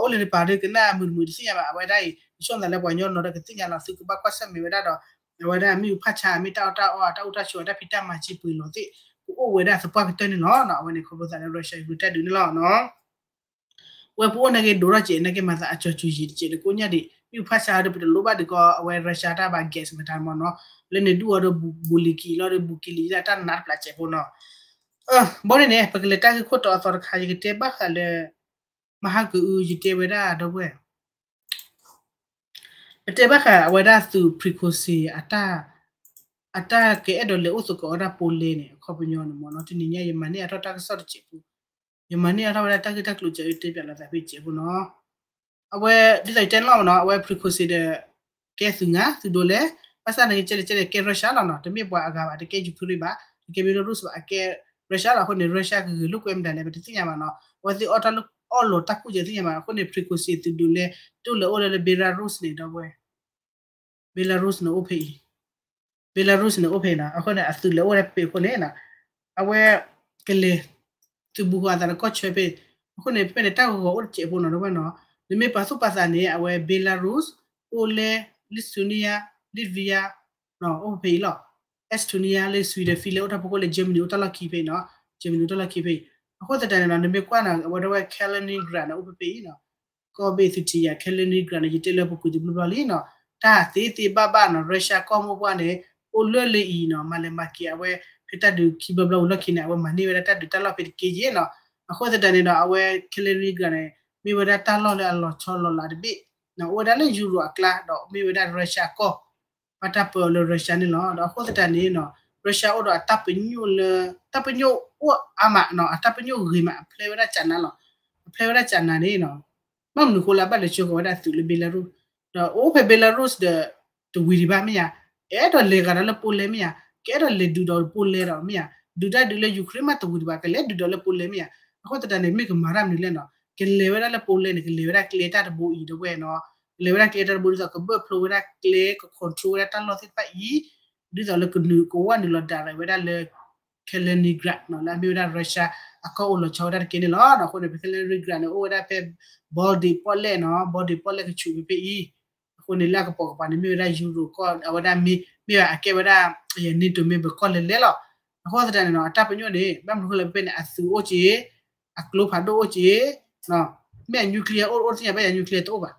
နီၤ, ပှၤအိၣ်လၢတပၤဒီးကနၣ်မုာ်တမုာ်တသ့ၣ်ညါဘၣ် အဝဲဒၣ်အံၤ ယဆိကမိၣ်သးလၢပှၤကညီနီၤဒီးကသ့ၣ်ညါလီၤ သုကဘၣ်ကွၢ်ဆၢၣ်မဲာ်ဝဲဒၣ်ဒီး အဝဲဒၣ်မ့ၣ်အူဖးဆါ မ့ၢ်တၢ်အီၣ်တၢ်အီ တၢ်အိၣ်တၢ်ဆိး တၢ်ဖံးတၢ်မၤစ့ပှ့ၤလီၤသ့ၣ် ကအိၣ်ဝဲဒၣ်သပှၢ်ကတၢၢ်န့ၣ်လီၤနီၤ, အဝဲန့ၣ်ခီဖျိသးလၢ Russia Ukraine တၢ်ဒုးန့ၣ်လီၤနီၤ, ဝဲပအိၣ်နာ်က့ဒိၣ်ထီၣ်စဲး နာ်က့မၤသးအကၠီၤစူၤယံာ်တစဲး နကိးညါဒံး မ့ၣ်အူဖးဆါဒီး ပတလိၣ်ဘၣ်ဒံးကီး အဝဲ Russia တၢ်ဘၣ် gas မတၤမ့ၢ်နီၤ, လၢန့ၣ်ဒူၣ်အီၤဒီး ဘူးလံၤကံၤလီၤဒီး ဘူးကံၤလံၤဒၣ်တၢ်နးတပျးစဲးဖိနီၤ, ဘီန့ၣ်န့ၣ် ပကလဲၤတၢ်ဂ့ၢ်ခိၣ်တီအသီတခါ ယကတဲဘၣ်ဃးလၢ မဟါကအု ယတဲဝဲဒၣ် ဒီပုၢ်ဝဲၢ် ပတဲဘၣ်ဃးအဝဲဒၣ်သုး Prigozhin အတၢ် အတၢ်ကအဲၣ်ဒိးလဲၤအိၣ်သကိးဝဲဒၣ် Poland န့ၣ် အခီပညီန့ၣ်မ့ၢ်နီၤ, တနံၤညါ ယမၤန့ၢ်အါထီၣ်တၢ်ကစီၣ်တစဲးဖိ, ယမၤန့ၢ်အါထီၣ်ဝဲဒၣ်တၢ်ဂ့ၢ်တၢ်ကျိၤ ယတဲပၠးလီၤသးဖဲတစဲးဖိနီၤ, အဝဲ ဒ်သိးယတဲန့ၣ်လီၤမ့ၢ်နီၤ, အဝဲ Prigozhin ဒီး ကဲသုးငါ သုးဒိးလဲ, ဘၣ်ဆၣ်န့ၣ် ကဲလၢကဲလၢကဲ Russia လီၤနီၤ, တမ့ၢ်ပှၤအဂၤဘၣ်, တကဲ Ukraine ဘၣ်, တကဲ Belarus ဘၣ်, အကဲ Russia လီၤ, အဃိန့ၣ် Russia ကဂဲၤလိာ်ကွဲမတၤလဲၣ် ပတသ့ၣ်ညါဘၣ်နီၤ, အဝဲသ့ၣ်အီၣ်တၢ်လၢအီၣ်လီၤတၢ်ကူၣ်ကဲသ့ၣ်ညါဘၣ်, အဃိန့ၣ် Prigozhin သုးဒိးလဲ တအိၣ်လၢအိၣ်လၢ Belarus န့ၣ် ဒီပုၢ်ဝဲၢ် Belarus န့ၣ်အိၣ်ဖဲအံၤ, Belarus န့ၣ်အိၣ်ဖဲအံၤနီၤ, အဃိန့ၣ် အသုးလဲၤအိၣ်ဝဲဒၣ်ဖဲအံၤအဃိန့ၣ် အဝဲ ကလဲၤ သုးဘူးဃီအသးလၢကီၢ်ဆၢဖဲအံၤ, အဃိန့ၣ် ဖဲန့ၣ် တၢ်ဂီၤဂီၤအိၣ်တစဲးဖိနီၤ ဒီပုၢ်ဝဲၢ်နီၤ, နမ့ၢ်ပာ်သူၣ်ပာ်သးန့ၣ် အဝဲ Belarus အိၣ်လၢ Lithuania, Latvia အိၣ်ဖဲအံၤလီၤ, Estonia လၢ Sweden, Finland အိၣ်တၢ်ဖီခိၣ်လၢ Germany အိၣ်တၢ်လီၢ်ခံဖဲအံၤနီၤ, Germany အိၣ်တၢ်လီၢ်ခံဖဲအံၤ, အဃိသတးန့ၣ်နီၤ နမ့ၢ်ကွၢ်နီၤ အဝဲဒၣ်ဝဲ Kaliningrad န့ၣ် အိၣ်ဖဲဖဲအံၤနီၤ ကီၢ်ဘ့ၣ်သုးထံယၤ Kaliningrad န့ၣ် ယတဲလၢပူၤကွံာ်တဘျီဘျီလံနီၤ, တၢ်သ့သ့ဘၣ်ဘၣ်နီၤ Russia ကီၢ်မိၢ်ပှၢ်န့ၣ် အိၣ်လၢလၢအံၤနီၤ, မၤလဲၤမၤက့ၤအဝဲ ဖဲတၢ်ဒုးခံဘျီဘျီဝံၤလီၢ်ခံန့ၣ် အဝဲမၤန့ၢ်ဝဲဒၣ်တၢ်ဒုးတၢ်လီၢ်ဖဲတက့ၢ်ယဲနီၤ, အဃိသတးန့ၣ်ဒီး အဝဲ Kaliningrad န့ၣ် မ့ၢ်ဝဲဒၣ်တၢ်လီၢ်လၢအလီၤဆီလီၤလးတဘ့ၣ်, အိၣ်ဝဲဒၣ်လၢ Europe အကျါ ဒီးမ့ၢ်ဝဲဒၣ် Russia အကီၢ်, ဘၣ်တၢ်ပၢအီၤလၢ Russia န့ၣ်လီၤ. ဒီးအဃိသတးန့ၣ်နီၤ Russia အိၣ်ဒီးအတၢ်ပညိၣ်လၢ တၢ်ပညိၣ်အိၣ်အါမးနီၤ, အတၢ်ပညိၣ်ဂ့ၤမး, အဖျဲဝဲဒၣ်ကၠးနးလီၤ. အဖျဲဝဲဒၣ်ကၠးနးန့ၣ်နီၤ ဘၣ်မနုၤဃိလၢအဘၣ်လဲၤဆှၢဃီၤဝဲဒၣ်အသုးလၢ Belarus, ဒီးအိၣ်ဖဲ Belarus ဒီး တဝံၤဒံးဘၣ်မ့ၢ်ဧါ, ကအဲၣ်ဒိးလဲၤဂၤဒီးလၢ Poland မ့ၢ်ဧါ, ကအဲၣ်ဒိးလဲၤဒုးဒီး Poland ဒီးမ့ၢ်ဧါ, ဒုးတၢ်ဒုးလၢ Ukraine မးတဝံၤဒံးဘၣ် ကလဲၤဒုးဒီးလၢ Poland မ့ၢ်ဧါ. အဃိသတးန့ၣ် မ့ၢ်ကမၤတၢ်မနုၤလဲၣ်နီၤ, ကလဲၤဝဲဒၣ်လၢ Poland န့ၣ် ကလဲၤဝဲဒၣ်ကျဲတၢ်တဘိအံၤဒီးဝဲနီၤ, ကလဲၤဝဲဒၣ်ကျဲတၢ်တဘိဒ်သိးကဘၢၣ်ဖျိဝဲဒၣ်ကျဲ က control ဝဲဒၣ်တၢ်လီၢ်သ့ၣ်တဖၣ်အံၤ, ဒ်သိးလၢကနုာ်ကဝၢ်နုာ်လီၤဒၣ်ရဲၣ်ဝဲဒၣ်လၢ Kaliningrad နီၤ လၢအမ့ၢ်ဝဲဒၣ် Russia အကီၢ်အိၣ်လီၤဆီဝဲဒၣ်တက့ၢ်န့ၣ်လီၤ. အဃိန့ၣ် ဖဲ Kaliningrad န့ၣ် အိၣ်ဝဲဒၣ်ဖဲ Baltic ပီၣ်လဲၣ်နီၤ, Baltic ပီၣ်လဲၣ်ကဆူးဖဲဖဲအံၤ, အဃိန့ၣ်လၢအကပိာ်ကပၤန့ၣ် မ့ၢ်ဝဲဒၣ် Europe ကီၢ် အဝဲဒၣ်မ့ၢ်, မ့ၢ်ဝဲအကဲဝဲဒၣ် NATO member ကီၢ်လဲၤလဲၤလီၤ. အဃိသတးန့ၣ်နီၤ အတၢ်ပညိၣ်န့ၣ် ဘၣ်မနုၤဃိလၢဖဲဖဲန့ၣ် အသုးအိၣ်က့ၤ, အကျိဖးဒိၣ်အိၣ်က့ၤ, မ့ၢ်အ nuclear အိၣ်အိၣ်တသ့ၣ်ညါ ဘၣ်ယၤ nuclear တအိၣ်ဘၣ်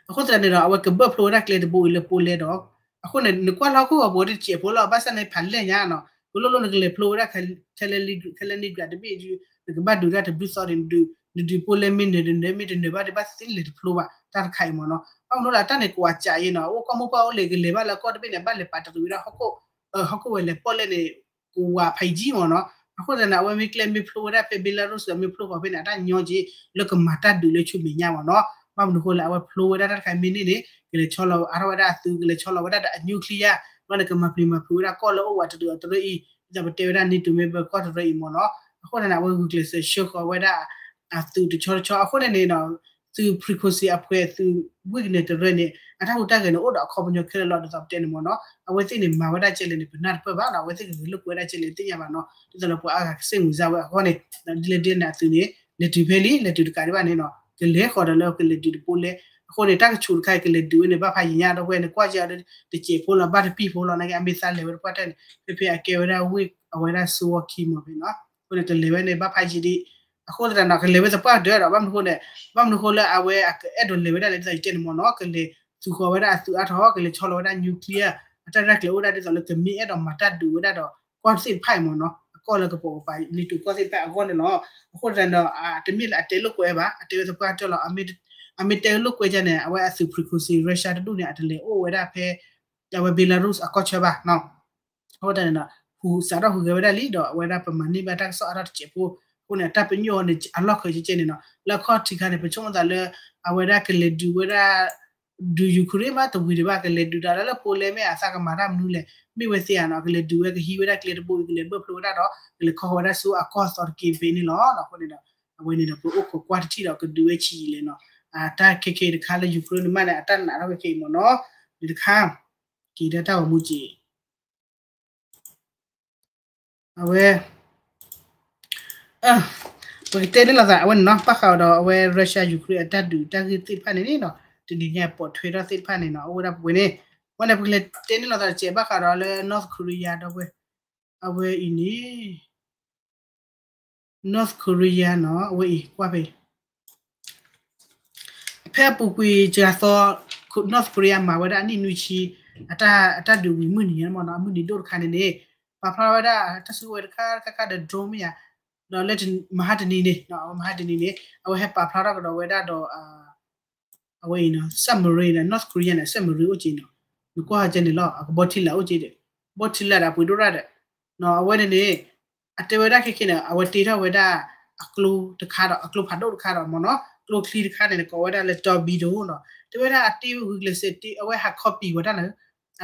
အဃိသတးန့ၣ်ဒီး အဝဲကဘၢၣ်ဖျိဝဲဒၣ်ကျဲတဘိအံၤလၢ Poland ဒီး, အဃိန့ၣ် နကွၢ်လၢဟီၣ်ခိၣ်ဂီၤပူၤတစဲးဖိလီၤ, ဘၣ်ဆၣ်န့ၣ် ဖးလဲၢ်ညါနီၤ, ကလိၣ်လိၣ်နကလဲၤဖျိဝဲဒၣ် Kaliningrad တဘ့ၣ်, နကဘၣ်ဒုးတၢ်တဘျုးသီန့ၣ်, နဒုး Poland မ့ၢ်နၢၤနၢၤ မ့ၢ်တနၢၤဘၣ်ဒီး ဘၣ်သ့ၣ်လဲၤတဖျိဘၣ် တၢ်တခါအံၤမ့ၢ်နီၤ. ဘၣ်မနုၤလၢအတၢ်န့ၣ် ကွၢ်ကးအံၤနီၤ, အိၣ်ကီၢ်မိၢ်ပှၢ်အိၣ်လဲၤကလဲၤဘၣ်လၢကီၢ်တဘ့ၣ်န့ၣ် ဘၣ်လဲၤပာ်တရံးဝဲဒၣ်ဟီၣ်ခိၣ်, ဟီၣ်ခိၣ်ဝဲၤလဲၤပီၣ်လဲၣ်န့ၣ် ကဝးဖးယံာ်မ့ၢ်နီၤ. အဃိသတးန့ၣ် အဝဲမ့ၢ်ကျဲမ့ၢ်ဖျိဝဲဒၣ်ဖဲ Belarus ဒီးမ့ၢ်ဖျိဃီၤဖဲန့ၣ် အတၢ်ညီက့ၤ လၢကမၤတၢ်ဒုးလၢဆူမဲာ်ညါမ့ၢ်နီၤ. ဘၣ်မနုၤဃိလၢအဝဲဖျိဝဲဒၣ်တၢ်တခါမ့ၢ်န့ၣ်န့ၣ် ကလဲၤဆီလီၤအါထီၣ်ဝဲဒၣ်အသုး, ကလဲၤဆီလီၤဝဲဒၣ်ဒီးအ nuclear, ဘျီန့ၣ်ကမၤပျံၤမၤဖုးဝဲဒၣ်ကီၢ်လၢအိၣ်ဝးတရံးအီၤတရံးအံၤ, ဒ်သိးပတဲဝဲဒၣ် NATO member ကီၢ်တရံးအံၤမ့ၢ်နီၤ. အဃိန့ၣ် အဝဲဂုာ်ကျဲးစၢးဆှၢဃီၤဝဲဒၣ် အသုးတဆီတဆီ အဃိန့ၣ်န့ၣ်နီၤ, သုး Prigozhin အဖှဲးသုး Wagner တရၢန့ၣ် အတၢ်ဟူးတၢ်ဂဲၤန့ၣ် အိၣ်ဒီးအခီပညီခဲလၢာ်လီၤ. ဒ်သိးပတဲန့ၣ်မ့ၢ်နီၤ, အဝဲသ့ၣ်န့ၣ် မၤဝဲဒၣ်ကဲလဲၣ်န့ၣ် ပနၢ်တပၢၢ်ဘၣ်နီၤ, အဝဲသ့ၣ်ဂဲၤလိာ်ကွဲဝဲဒၣ်ကဲလဲၣ်သ့ၣ်ညါဘၣ်နီၤ, ဒ်သိးလၢပှၤအါဂၤကစ့ၣ်မုာ်စၢ်ဝဲအဂီၢ်န့ၣ် ဒ်လဲၣ်ဒ်န့ၣ်အသုးန့ၣ် လဲၤတုၤဖဲလံ, လဲၤတုၤတကးဒံးဘၣ်န့ၣ်နီၤ, ကလဲၤဃီၤဒီးလၢကလဲၤဒုးတဘိလဲၣ်. အဃိန့ၣ် တၢ်ကဆူးတခါအံၤ ကလဲၤဒုးဝဲန့ၣ် ဘၣ်ဖးယံာ်ညါဒီးဝဲန့ၣ် ကွၢ်က့ၤအီၤဒီး တစဲးဖိလီၤ ဘၣ်တပံၢ်ဖိလီၤ နာ်က့အမ့ၢ်သးလဲၤဝဲတပှၢ်တၢၢ်န့ၣ် ဖဲဖဲအကဲဝဲဒၣ် ဝ့ၢ်အဝဲဒၣ် Suwalki မ့ၢ်ဖဲနီၤ, အဃိန့ၣ် ကလဲၤဝဲန့ၣ် ဘၣ်ဖးယံာ်ဒံး, အဃိသတးနီၤ ကလဲၤဝဲသပှၢ်တၢၢ်ဒီး ဘၣ်မနုၤဃိန့ၣ်, ဘၣ်မနုၤဃိလၢအဝဲအကအဲၣ်ဒိးလဲၤဝဲဒၣ်လဲၣ် ဒ်သိးယတဲန့ၣ်မ့ၢ်နီၤ, ကလဲၤသူဃီၤဝဲဒၣ်အသုးအါထီၣ် ကလဲၤဆီလီၤဝဲဒၣ် nuclear အတၢ်ရဲၣ်ကျဲၤအိၣ်ဒၣ်ဒ်သိးလၢကမ့ၢ်အဲၣ်ဒိးမၤတၢ်ဒုးဝဲဒၣ်ဒီး ကီၢ်သ့ၣ်တဖၣ်အံၤမ့ၢ်နီၤ, အကီၢ်လၢကပိာ်ကပၤ NATO ကီၢ်သ့ၣ်တဖၣ်အဂီၢ်န့ၣ်လီၤ. အဃိသတးဒီး တမ့ၢ်လၢအတဲလိာ်ကွဲဘၣ်, အတဲဝဲသပှၢ်တၢၢ်လီၤ. အမ့ၢ်တဲလိာ်ကွဲဒ်န့ၣ် အဝဲအသုး Prigozhin Russia တဒူၣ်န့ၣ် အတလဲၤအိၣ်ဝဲဒၣ်ဖဲ အဝဲ Belarus အကီၢ်ဆၢဘၣ်နီၤ. အဃိသတးန့ၣ်ဒီး ဟူးစးထီၣ်ဟူးဂဲၤဝဲဒၣ်လံဒီး အဝဲဒၣ်ပမၤန့ၢ်ဘၣ်တၢ်ကစီၣ်အါထီၣ်တစဲးဖိ, အဃိန့ၣ် အတၢ်ပညိၣ်အီၤန့ၣ် အလီၢ်ခံကဲကဲန့ၣ်နီၤ, လၢအခီၣ်ထံးခါန့ၣ် ပဆိကမိၣ်သးလၢ အဝဲဒၣ်ကလဲၤဒုးဝဲဒၣ် ဒုး Ukraine မးတဝံၤဒံးဘၣ် ကလဲၤဒုးတၢ်လၢ Poland မ့ၢ်အသးကမၤတၢ်မနုၤလဲၣ်, မ့ၢ်ဝဲသ့ဧါနီၤ, ကလဲၤဒုးဝဲကဟံးဝဲဒၣ်ကျဲတဘိအံၤ ကလဲၤဘၢၣ်ဖျိဝဲဒၣ်ဒီး ကလဲၤခီဃီၤဝဲဒၣ်ဆူအကီၢ်သီတက့ၢ်ဖဲန့ၣ်လီၤ. အဃိန့ၣ်ဒီး အဝဲန့ၣ်ဒီး ပအိၣ်ခိးကွၢ်တထံၣ်ဒီး ကဒုးဝဲဆံးယံာ်လဲၣ်နီၤ, အတၢ်ခဲခဲအံၤတခါလၢ Ukraine န့ၣ်မးန့ၣ် အတၢ်နာ်ထီၣ်ဝဲခဲအံၤမ့ၢ်နီၤ, န့ၣ်တခါ က့ၤဒၣ်တၢ်ဂီၤမူက့ၤ အဝဲ ပကတဲန့ၢ်လိာ်သး အဝဲန့ၣ်နီၤ, ဘၣ်ဃးဒီးအဝဲ Russia Ukraine အတၢ်ဒုးတၢ်ဂ့ၢ်သ့ၣ်တဖၣ်န့ၣ်နီၤ, တနံၤညါပိာ်ထွဲထီၣ်သ့ၣ်တဖၣ်န့ၣ်နီၤ, အိၣ်ဝဲဒၣ်ပှဲၤန့ၣ်, အဝဲန့ၣ် ပကလဲၤတဲန့ၢ်လိာ်သးတစဲး ဘၣ်ဃးဒီးလၢ North Korea ဒီးဝဲ, အဝဲအံၤန့ၣ် North Korea နီၤ, အဝဲအံၤ ကွၢ်ဖဲ ဖဲအပူၤကွံာ်စှၤသီ North Korea မၤဝဲဒၣ်အနံၣ်နွံဆံ အတၢ်ဒုးဝံၤမုၢ်နံၤညါမ့ၢ်နီၤ, အမုၢ်နံၤဒိၣ်တခါန့ၣ်န့ၣ် ပာ်ဖျါထီၣ်ဝဲဒၣ်တၢ်စုကဝဲၤတခါခါခါဒီး drone မ့ၢ်ယါ, ဒီးလၢမဟါတနံၤန့ၣ်, မဟါတနံၤန့ၣ် အဝဲဟဲပာ်ဖျါထီၣ်ကဒီးဝဲဒၣ်ဒီး အဝဲအံၤနီၤ submarine နီၤ, North Korea န့ၣ် submarine အိၣ်က့ၤနီၤ, နကွၢ်ဟဲကဲန့ၣ်လီၤ, အကဘီထံလာ်အိၣ်က့ၤဒီး, ဘီထံလာ်ဒီးအပှ့ၤဒိၣ်ရၣ်ဒီး အဝဲန့ၣ်န့ၣ် အတဲဝဲဒၣ်ခဲခဲန့ၣ် အဝဲတ့ထီၣ်ဝဲဒၣ် အကျိတခါဒီး အကျိဖးဒိၣ်တခါဒီးမ့ၢ်နီၤ, ကျိချံတခါန့ၣ် ကိးဝဲဒၣ်လၢ torpedo နီၤ, တဲဝဲဒၣ်အတ့ဝဲဂုာ်ကျဲးစၢးတ့ အဝဲဟး copy ဝဲဒၣ်လၢ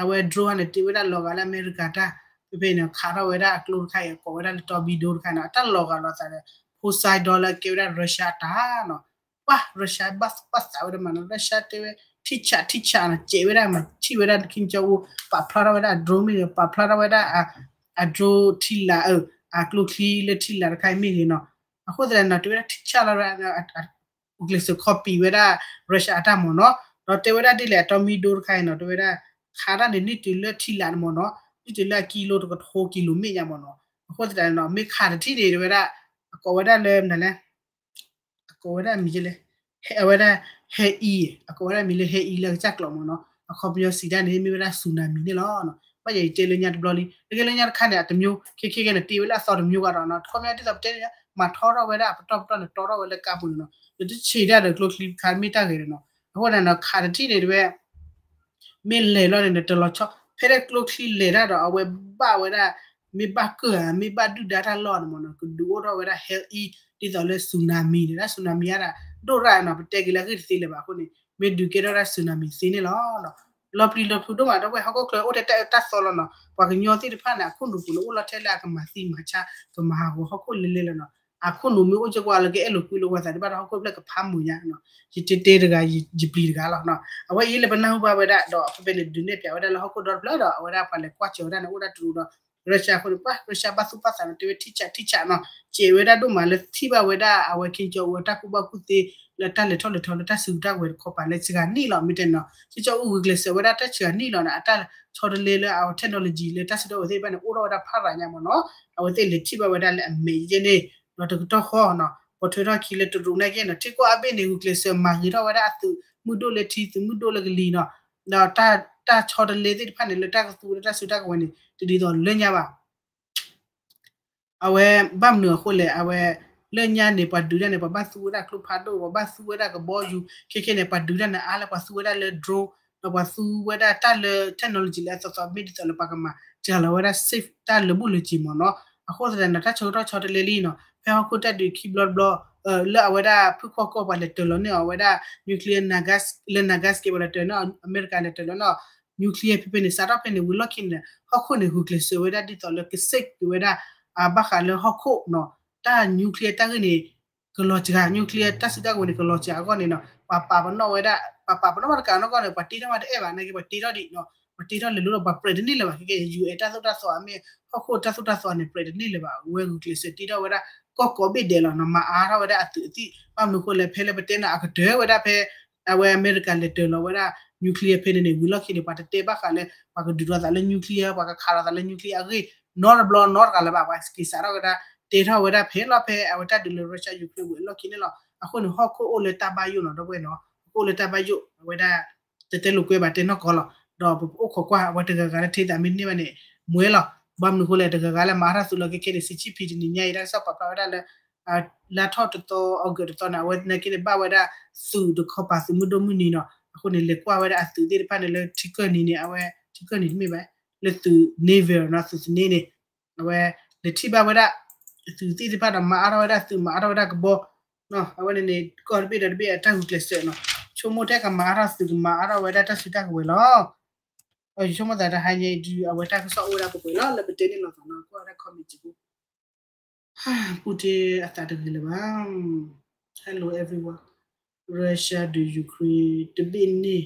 အဝဲ drone န့ၣ် တ့ဝဲဒၣ်လီၤဂာ်လၢအမဲရကၤတၢ်, ဖဲဖဲန့ၣ် ခးထီၣ်ဝဲဒၣ်အကျိတခါအံၤ ကိးဝဲဒၣ်လၢ torpedo တခါနီၤ, အတၢ်လီၤဂာ်လီၤသးဒီး Poseidon လၢကဲဝဲဒၣ် Russia အတၢ်နီၤ, ပှၤ Russia ဘၣ်သးဝဲဒၣ်မးနီၤ, Russia တဲဝဲ ထံၣ်ဆးထံၣ်ဆးနီၤ, စဲးဝဲဒၣ်မး ထံၣ်ဝဲဒၣ်ခံကၠီအူ ပာ်ဖျါထီၣ်ဝဲဒၣ်အ drone မ့ၢ်ဂ့ၤ, ပာ်ဖျါထီၣ်ဝဲဒၣ် အ drone ထံလာ် အကျိချံလၢထံလာ်တခါအံၤမ့ၢ်ဂ့ၤနီၤ, အဃိသတးန့ၣ်နီၤ တဲဝဲဒၣ်ထံၣ်ဆးလီၤ ဂုာ်ကျဲးစၢး copy ဝဲဒၣ် Russia အတၢ်မ့ၢ်နီၤ, ဒီးတဲဝဲဒၣ်ဒ်လဲၣ် အ torpedo တခါအံၤနီၤ, တဲဝဲဒၣ် ခးတၢ်န့ၣ် န့ၢ်တုၤလၢထံလာ်န့ၣ်မ့ၢ်နီၤ, န့ၢ်တုၤလၢအကံလိတကထိကံလိမ့ၣ်ညါမ့ၢ်နီၤ, အဃိသတးန့ၣ်နီၤ မ့ၢ်ခးတထံၣ်န့ၣ် တဲဝဲဒၣ် အကိးဝဲဒၣ်လၢမနုၤလဲၣ် အကိးဝဲဒၣ်မံၤလဲၣ်, အဝဲဒၣ် ဟဲအံၤ အကိးဝဲဒၣ်မံၤလၢ ဟဲအံၤ လၢကစၢ်ကျိာ်မ့ၢ်နီၤ, အခီပညီစံးတၢ်န့ၣ် မ့ၢ်ဝဲဒၣ် tsunami န့ၣ်လီၤ. ဘၣ်ယဲယတဲလၢညါတဘျီလံ တကဲလၢညါတခါန့ၣ် အတမျိုး ခဲခဲကဲန့ၣ် တ့ဝဲလၢအသီတမျိုးကဒီးနီၤ တခီမ့ၢ်ဒ်သိးပတဲန့ၣ် မၤထီထီၣ်ဝဲဒၣ်အပတီၢ်ပတီၢ်န့ၣ် တီထီၣ်ဝဲလၢကါပူၤန့ၣ်နီၤ လၢတဆံးတၢ်ဒီးကျိချံတခါမ့ၢ်တၢ်ဂ့ၤဒီးနီၤ အဃိန့ၣ်နီၤ ခးတထံၣ်န့ၣ်တဝဲ မ့ၢ်လဲၤလီၤန့ၣ် တလီၤဆီ ဖဲဒၣ်ကျိချံလဲၤတၢ်ဒီး အဝဲဘၣ်ဝဲဒၣ် မ့ၢ်ဘၣ်ကၢၢ်ဧါ မ့ၢ်ဘၣ်ဒုၣ်ဒါတၢ်လီၢ်န့ၣ်မ့ၢ်နီၤ ကဒုးအိၣ်ထီၣ်ဝဲဒၣ် ဟဲအံၤ ဒ်သိးလၢ tsunami န့ၣ် တၢ် tsunami အါဒၣ် ဒိၣ်ရၣ်နီၤ ပတဲက့ၤလၢအဂ့ၢ်တသ့လၢၤဘၣ်အဃိန့ၣ် မ့ၢ်ဒုးကဲထီၣ်ဒၣ် tsunami သ့န့ၣ်လီၤ. လီၤပျံၤလီၤဖုးဒိၣ်မး ဒီပုၢ်ဝဲၢ် ဟီၣ်ခိၣ်ချၢအိၣ်ထဲတၢ်အၢတၢ်သီလီၤနီၤ ပှၤကညီသ့ၣ်တဖၣ်န့ၣ် အခိၣ်နူာ်ပူၤန့ၣ် အိၣ်လီၤထဲလၢအကမၤသံမၤဆါ ကမၤဟးဂီၤဟီၣ်ခိၣ်လဲၤလဲၤလီၤနီၤ အခိၣ်နူာ်မ့ၢ်အိၣ်ကကွၢ်လၢကအဲၣ်လိာ်ကွံလိာ်ပှၤသးဒံးဘၣ်ဒီး ဟီၣ်ခိၣ်ဖျၢၣ်ကဖးမုာ်ညါနီၤ ယတဲတဲတဂၤ ယပျံၤတဂၤလီၤနီၤ အဝဲအံၤလၢပနၢ်ဟူဘၣ်ဝဲဒၣ်ဒီး ဖဲဖဲန့ၣ်ဒုးနဲၣ်ပၠးဝဲဒၣ်လၢဟီၣ်ခိၣ်ဒီတဖျၢၣ်ဒီး အဝဲဒၣ်ပှၤလဲၤကွၢ်စၢၤဝဲဒၣ်န့ၣ် အိၣ်ဒၣ်တရူးဒီး Russia အဃိန့ၣ် ပှၤ Russia ဘၣ်သူၣ်ဘၣ်သးန့ၣ် တဲဝဲထံၣ်ဆးထံၣ်ဆးနီၤ စဲးဝဲဒၣ်ဒိၣ်မးလၢထံၣ်ဘၣ်ဝဲဒၣ် အဝဲ Kim Jong Un အတၢ်ကူၣ်ဘၣ်ကူၣ်သ့ လၢတၢ်လဲၤထီၣ်လဲၤထီလၢတၢ်စုကဝဲၤတခီပၤလၢစှၤနံၣ်လီၤ မ့ၢ်တဲနီၤ Kim Jong Un ဂုာ်ကျဲးစၢးဝဲဒၣ်တၢ်စှၤနံၣ်လီၤန့ၣ် အတၢ်ဆီတလဲလၢအဝဲ technology လၢတၢ်စုကဝဲၤသ့ၣ်တဖၣ်န့ၣ် အိၣ်ထီၣ်ဝဲဒၣ်ဖးရၤညါမ့ၢ်နီၤ အဝဲသ့ၣ်လဲၤထံၣ်ဘၣ်ဝဲဒၣ်လၢအမဲာ်ယဲန့ၣ် ဒီးတကတီၢ်ဃီနီၤ ပိာ်ထွဲထီၣ်ခံလၢတရူးနာ်က့နီၤ ထံကီၢ်အါဘ့ၣ်န့ၣ် ဂုာ်ကျဲးစၢးမၤဂ့ၤထီၣ်ဝဲဒၣ်အသုးမုၢ်ဒိၣ်လၢထံ သုးမုၢ်ဒိၣ်လၢကလံၤနီၤ ဒီးတၢ်ဆီတလဲသ့ၣ်တဖၣ်န့ၣ် လၢတၢ်ကသူဝဲဒၣ်တၢ်စုတၢ်ကဝဲၤန့ၣ် တဒ်သိးလၢညါဘၣ် အဝဲဘၣ်မနုၤအဃိလဲၣ် အဝဲ လၢညါန့ၣ် ပှၤဒုးတၢ်န့ၣ် ပှၤဘၣ်သူဝဲဒၣ်ကျိဖးဒိၣ် ပှၤဘၣ်သူဝဲဒၣ်ကဘီယူၤ ခဲခဲန့ၣ် ပှၤဒုးတၢ်န့ၣ်အါလၢပှၤသူဝဲဒၣ်လၢ drone ဒီးပှၤသူဝဲဒၣ်တၢ်လၢ technology လၢအသီသီမ့ၢ်ဒ်သိးလၢပှၤကမၤစှၤလီၤဝဲဒၣ် safe တၢ်လၢာ်ဘူၣ်လၢာ်စ့ၤမ့ၢ်နီၤ အဃိသတးန့ၣ် တၢ်ဆၢကတီၢ်ဆီတလဲလံနီၤ ဖဲဟီၣ်ခိၣ်တၢ်ဒုးခံဘျီတဘျီ လၢအဝဲဒၣ်ဖုၣ်ခီၣ်ကီၢ်ပှၤလဲၤတၢၤလီၤန့ၢ်အီၤဝဲဒၣ် nuclear လၢ Nagasaki ပှၤလဲၤတၢၤန့ၢ်အီၤ အမဲရကၤလဲၤတၢၤလီၤန့ၢ်အီၤ nuclear ဖဲဖဲန့ၣ် စးထီၣ်ဖဲန့ၣ် ဝံၤလီၢ်ခံန့ၣ် ဟီၣ်ခိၣ်န့ၣ် ဂုာ်ကျဲးစၢးဝဲဒၣ်ဒ်သိးလၢက safe က့ၤဝဲဒၣ် ဘၣ်ဃးလၢဟီၣ်ခိၣ်နီၤ တၢ် nuclear တၢ်ဂ့ၢ်န့ၣ် ကလီၤစှၤ nuclear တၢ်စုတၢ်ကဝဲၤန့ၣ် ကလီၤစှၤအဂီၢ်န့ၣ်နီၤ ပှၤပာ်ပနီၣ်ဝဲဒၣ် ပှၤပာ်ပနီၣ်ဘၣ်တကးနီၢ်ကီၢ်န့ၣ် ပှၤတ့ထီၣ်မးတအဲၣ်ဘၣ် နာ်က့ပှၤတ့ထီၣ်ဒံးနီၤ ပှၤတ့ထီၣ်လဲၤလိၤဒီး ပှၤပြဲးတန့ၢ်လၢၤဘၣ် ခဲကဲ ယူၢ်အဲၣ် တၢ်သိၣ်တၢ်သီအမ့ၢ် ဟီၣ်ခိၣ်တၢ်သိၣ်တၢ်သီန့ၣ် ပြဲးတန့ၢ်လၢၤဘၣ် အဝဲဂုာ်ကျဲးစၢးတ့ထီၣ်ဝဲဒၣ် ကီၢ်ကိးဘ့ၣ်ဒဲးလီၤနီၤ မၤအါထီၣ်ဝဲဒၣ်အသုးအသံၣ် ဘၣ်မနုၤအဃိလဲၣ် ဖဲလၢပတဲန့ၣ် အကတၢၢ်ဝဲဒၣ်ဖဲ အဝဲအမဲရကၤလဲၤတၢၤလီၤဝဲဒၣ် nuclear ဖဲန့ၣ်န့ၣ် ဝံၤလီၢ်ခံန့ၣ် ပှၤတတဲဘၣ်ဃးလၢ ပှၤကဒုးလိာ်သးလၢ nuclear ပှၤကခးလိာ်သးလၢ nuclear အဂ့ၢ် နီတဘျီနီတဂၤလၢၤဘၣ် ပှၤက့ၤစးထီၣ်ဝဲဒၣ် တဲထီၣ်ဝဲဒၣ်ဖဲလီၤဖဲအဝဲတၢ်ဒုးလၢ Russia Ukraine ဝံၤအလီၢ်ခံန့ၣ်လီၤ အဃိန့ၣ် ဟီၣ်ခိၣ်အိၣ်လၢတၢ်ဘၣ်ယိၣ်နီၤ ဒီပုၢ်ဝဲၢ်နီၤ ဟီၣ်ခိၣ်အိၣ်လၢတၢ်ဘၣ်ယိၣ် အဝဲဒၣ် တတဲလိာ်ကွဲဘၣ်တဲနီၢ်ကီၢ်လီၤ ဒီးပအိၣ်ခိးကွၢ် အဝဲတဂၤဂၤလၢထဲသးမ့ၢ်န့ၢ်ဘၣ်န့ၣ် မွဲလီၤ ဘၣ်မနုၤအဃိလဲၣ် တဂၤဂၤလၢမၤအါထီၣ်သုးလီၤ ခဲခဲန့ၣ် ဆံဆံဖံးတနံၤညါအံၤ တၢ်ကစီၣ်ပာ်ဖျါဝဲဒၣ်လၢ လါထီၣ်တသီ August တသီန့ၣ် အဝဲနာ်က့န့ၣ် ဘၣ်ဝဲဒၣ်သုးတခီပၤသုးမုၢ်ဒိၣ်မုၢ်နံၤနီၤ အဃိန့ၣ် လဲၤကွၢ်ဝဲဒၣ်အသုးသ့ၣ်တဖၣ်န့ၣ် လၢထံကၢၢ်နံၤန့ၣ် အဝဲ ထံကၢၢ်နံၤတမ့ၢ်ဘၣ် လၢသုး naval နီၤ သုးသန့န့ၣ် အဝဲလဲၤထံၣ်ဘၣ်ဝဲဒၣ် သုးသ့ၣ်တဖၣ်ဒီး မၤအါထီၣ်ဝဲဒၣ်သုး မၤအါထီၣ်ဝဲဒၣ်ကဘီ အဝဲန့ၣ်န့ၣ် ကီၢ်တဘ့ၣ်ဒီးတဘ့ၣ်အတၢ်ဂုာ်ကျဲးစၢးနီၤ ဆိကမိၣ်ထဲကမၤအါထီၣ်သုး ကမၤအါထီၣ်ဝဲဒၣ်တၢ်စုတၢ်ကဝဲၤလီၤ ယဆိကမိၣ်သးတဟါညါအံၤဒုး အဝဲတၢ်ကစီၣ်အိၣ်ဝဲဒၣ်ပှဲၤပှဲၤလီၤ လၢပတဲန့ၣ်လီၤသးနီၤ ကွၢ်ဝဲဒၣ် comment စ့ၢ်ကီး ပူၣ်တ့ၢ်အသးတဂ့ၤလၢၤဘၣ် Hello everyone Russia ဒုး Ukraine တဘ့ၣ်န့ၣ်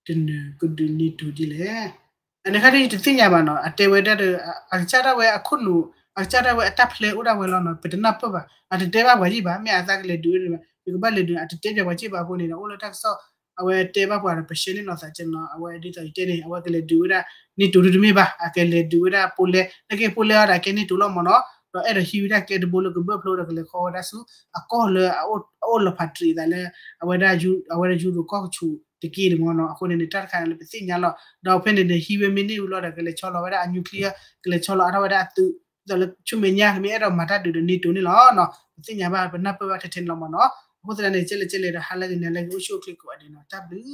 တနၢၤကဒုး NATO ဒ်လဲၣ် အန့ၣ်ခါဒ်ယတသ့ၣ်ညါဘၣ်နီၤ အတဲဝဲဒၣ်ဒီး အကစၢ်ဒၣ်ဝဲအခိၣ်နူာ် အကစၢ်ဒၣ်ဝဲအတၢ်ဖျဲအိၣ်ဒၣ်ဝဲလီၤနီၤ ပတနၢ်ပၢၢ်ဘၣ် အတတဲဘၣ်ပှၤယံၣ်ဘၣ် မ့ၢ်အသးကလဲၤဒုးဝဲဒၣ် ယကဘၣ်လဲၤဒုး အတတဲဘၣ်ပှၤယံၣ်ဘၣ်အဃိန့ၣ်ဒီး အိၣ်လၢတၢ်ကစီၣ် အဝဲတဲဘၣ်ပှၤဒီး ပရှဲန့ၢ်လီၤသးကနီၤ အဝဲဒ်သိးယတဲန့ၣ် အဝဲကလဲၤဒုးဝဲဒၣ် NATO ဒုးတမ့ၢ်ဘၣ် အကလဲၤဒုးဝဲဒၣ် Poland နာ်က့ Poland အီၤဒီးကဲ NATO လီၤမ့ၢ်နီၤ ဒီးအဲၣ်ဒိးဟံးဝဲဒၣ်ကျဲတဘိလၢကဘၢၣ်ဖျိဒီးကလဲၤဃီဝဲဒၣ်ဆူ အကီၢ်လၢ အအိၣ်လီၤဖးတရံးအသးလၢ အဝဲဒၣ် အဝဲဒၣ်ယူရိၤကီၢ်ကဆူးတက့ၢ်န့ၣ်မ့ၢ်နီၤ အဃိန့ၣ်န့ၣ် တၢ်တခါန့ၣ်လၢပသ့ၣ်ညါလီၤ ဒီးဖဲန့ၣ်န့ၣ် ဟံးဝဲမ့ၢ်န့ၢ်ဝံၤလီၤဒီး ကလဲၤဆီလီၤဝဲဒၣ်အ nuclear ကလဲၤဆီလီၤအါထီၣ်ဝဲဒၣ်အသုး ဒ်သိးလၢဆူမဲာ်ညါ မ့ၢ်အဲၣ်ဒိးမၤတၢ်ဒုးဒီး NATO န့ၣ်လီၤနီၤ ပသ့ၣ်ညါဘၣ် ပနၢ်ပၢၢ်ဘၣ်ထဲထဲန့ၣ်လီၤမ့ၢ်နီၤ အဃိသတးန့ၣ် ကဲလဲၣ်ကဲလဲၣ်ဒီး ဟါလၢဂ့ၤ နၤလၢဂ့ၤ အိၣ်ဆူၣ်အိၣ်ချ့ကိးဂၤဒဲးနီၤ တၢ်ဘျုး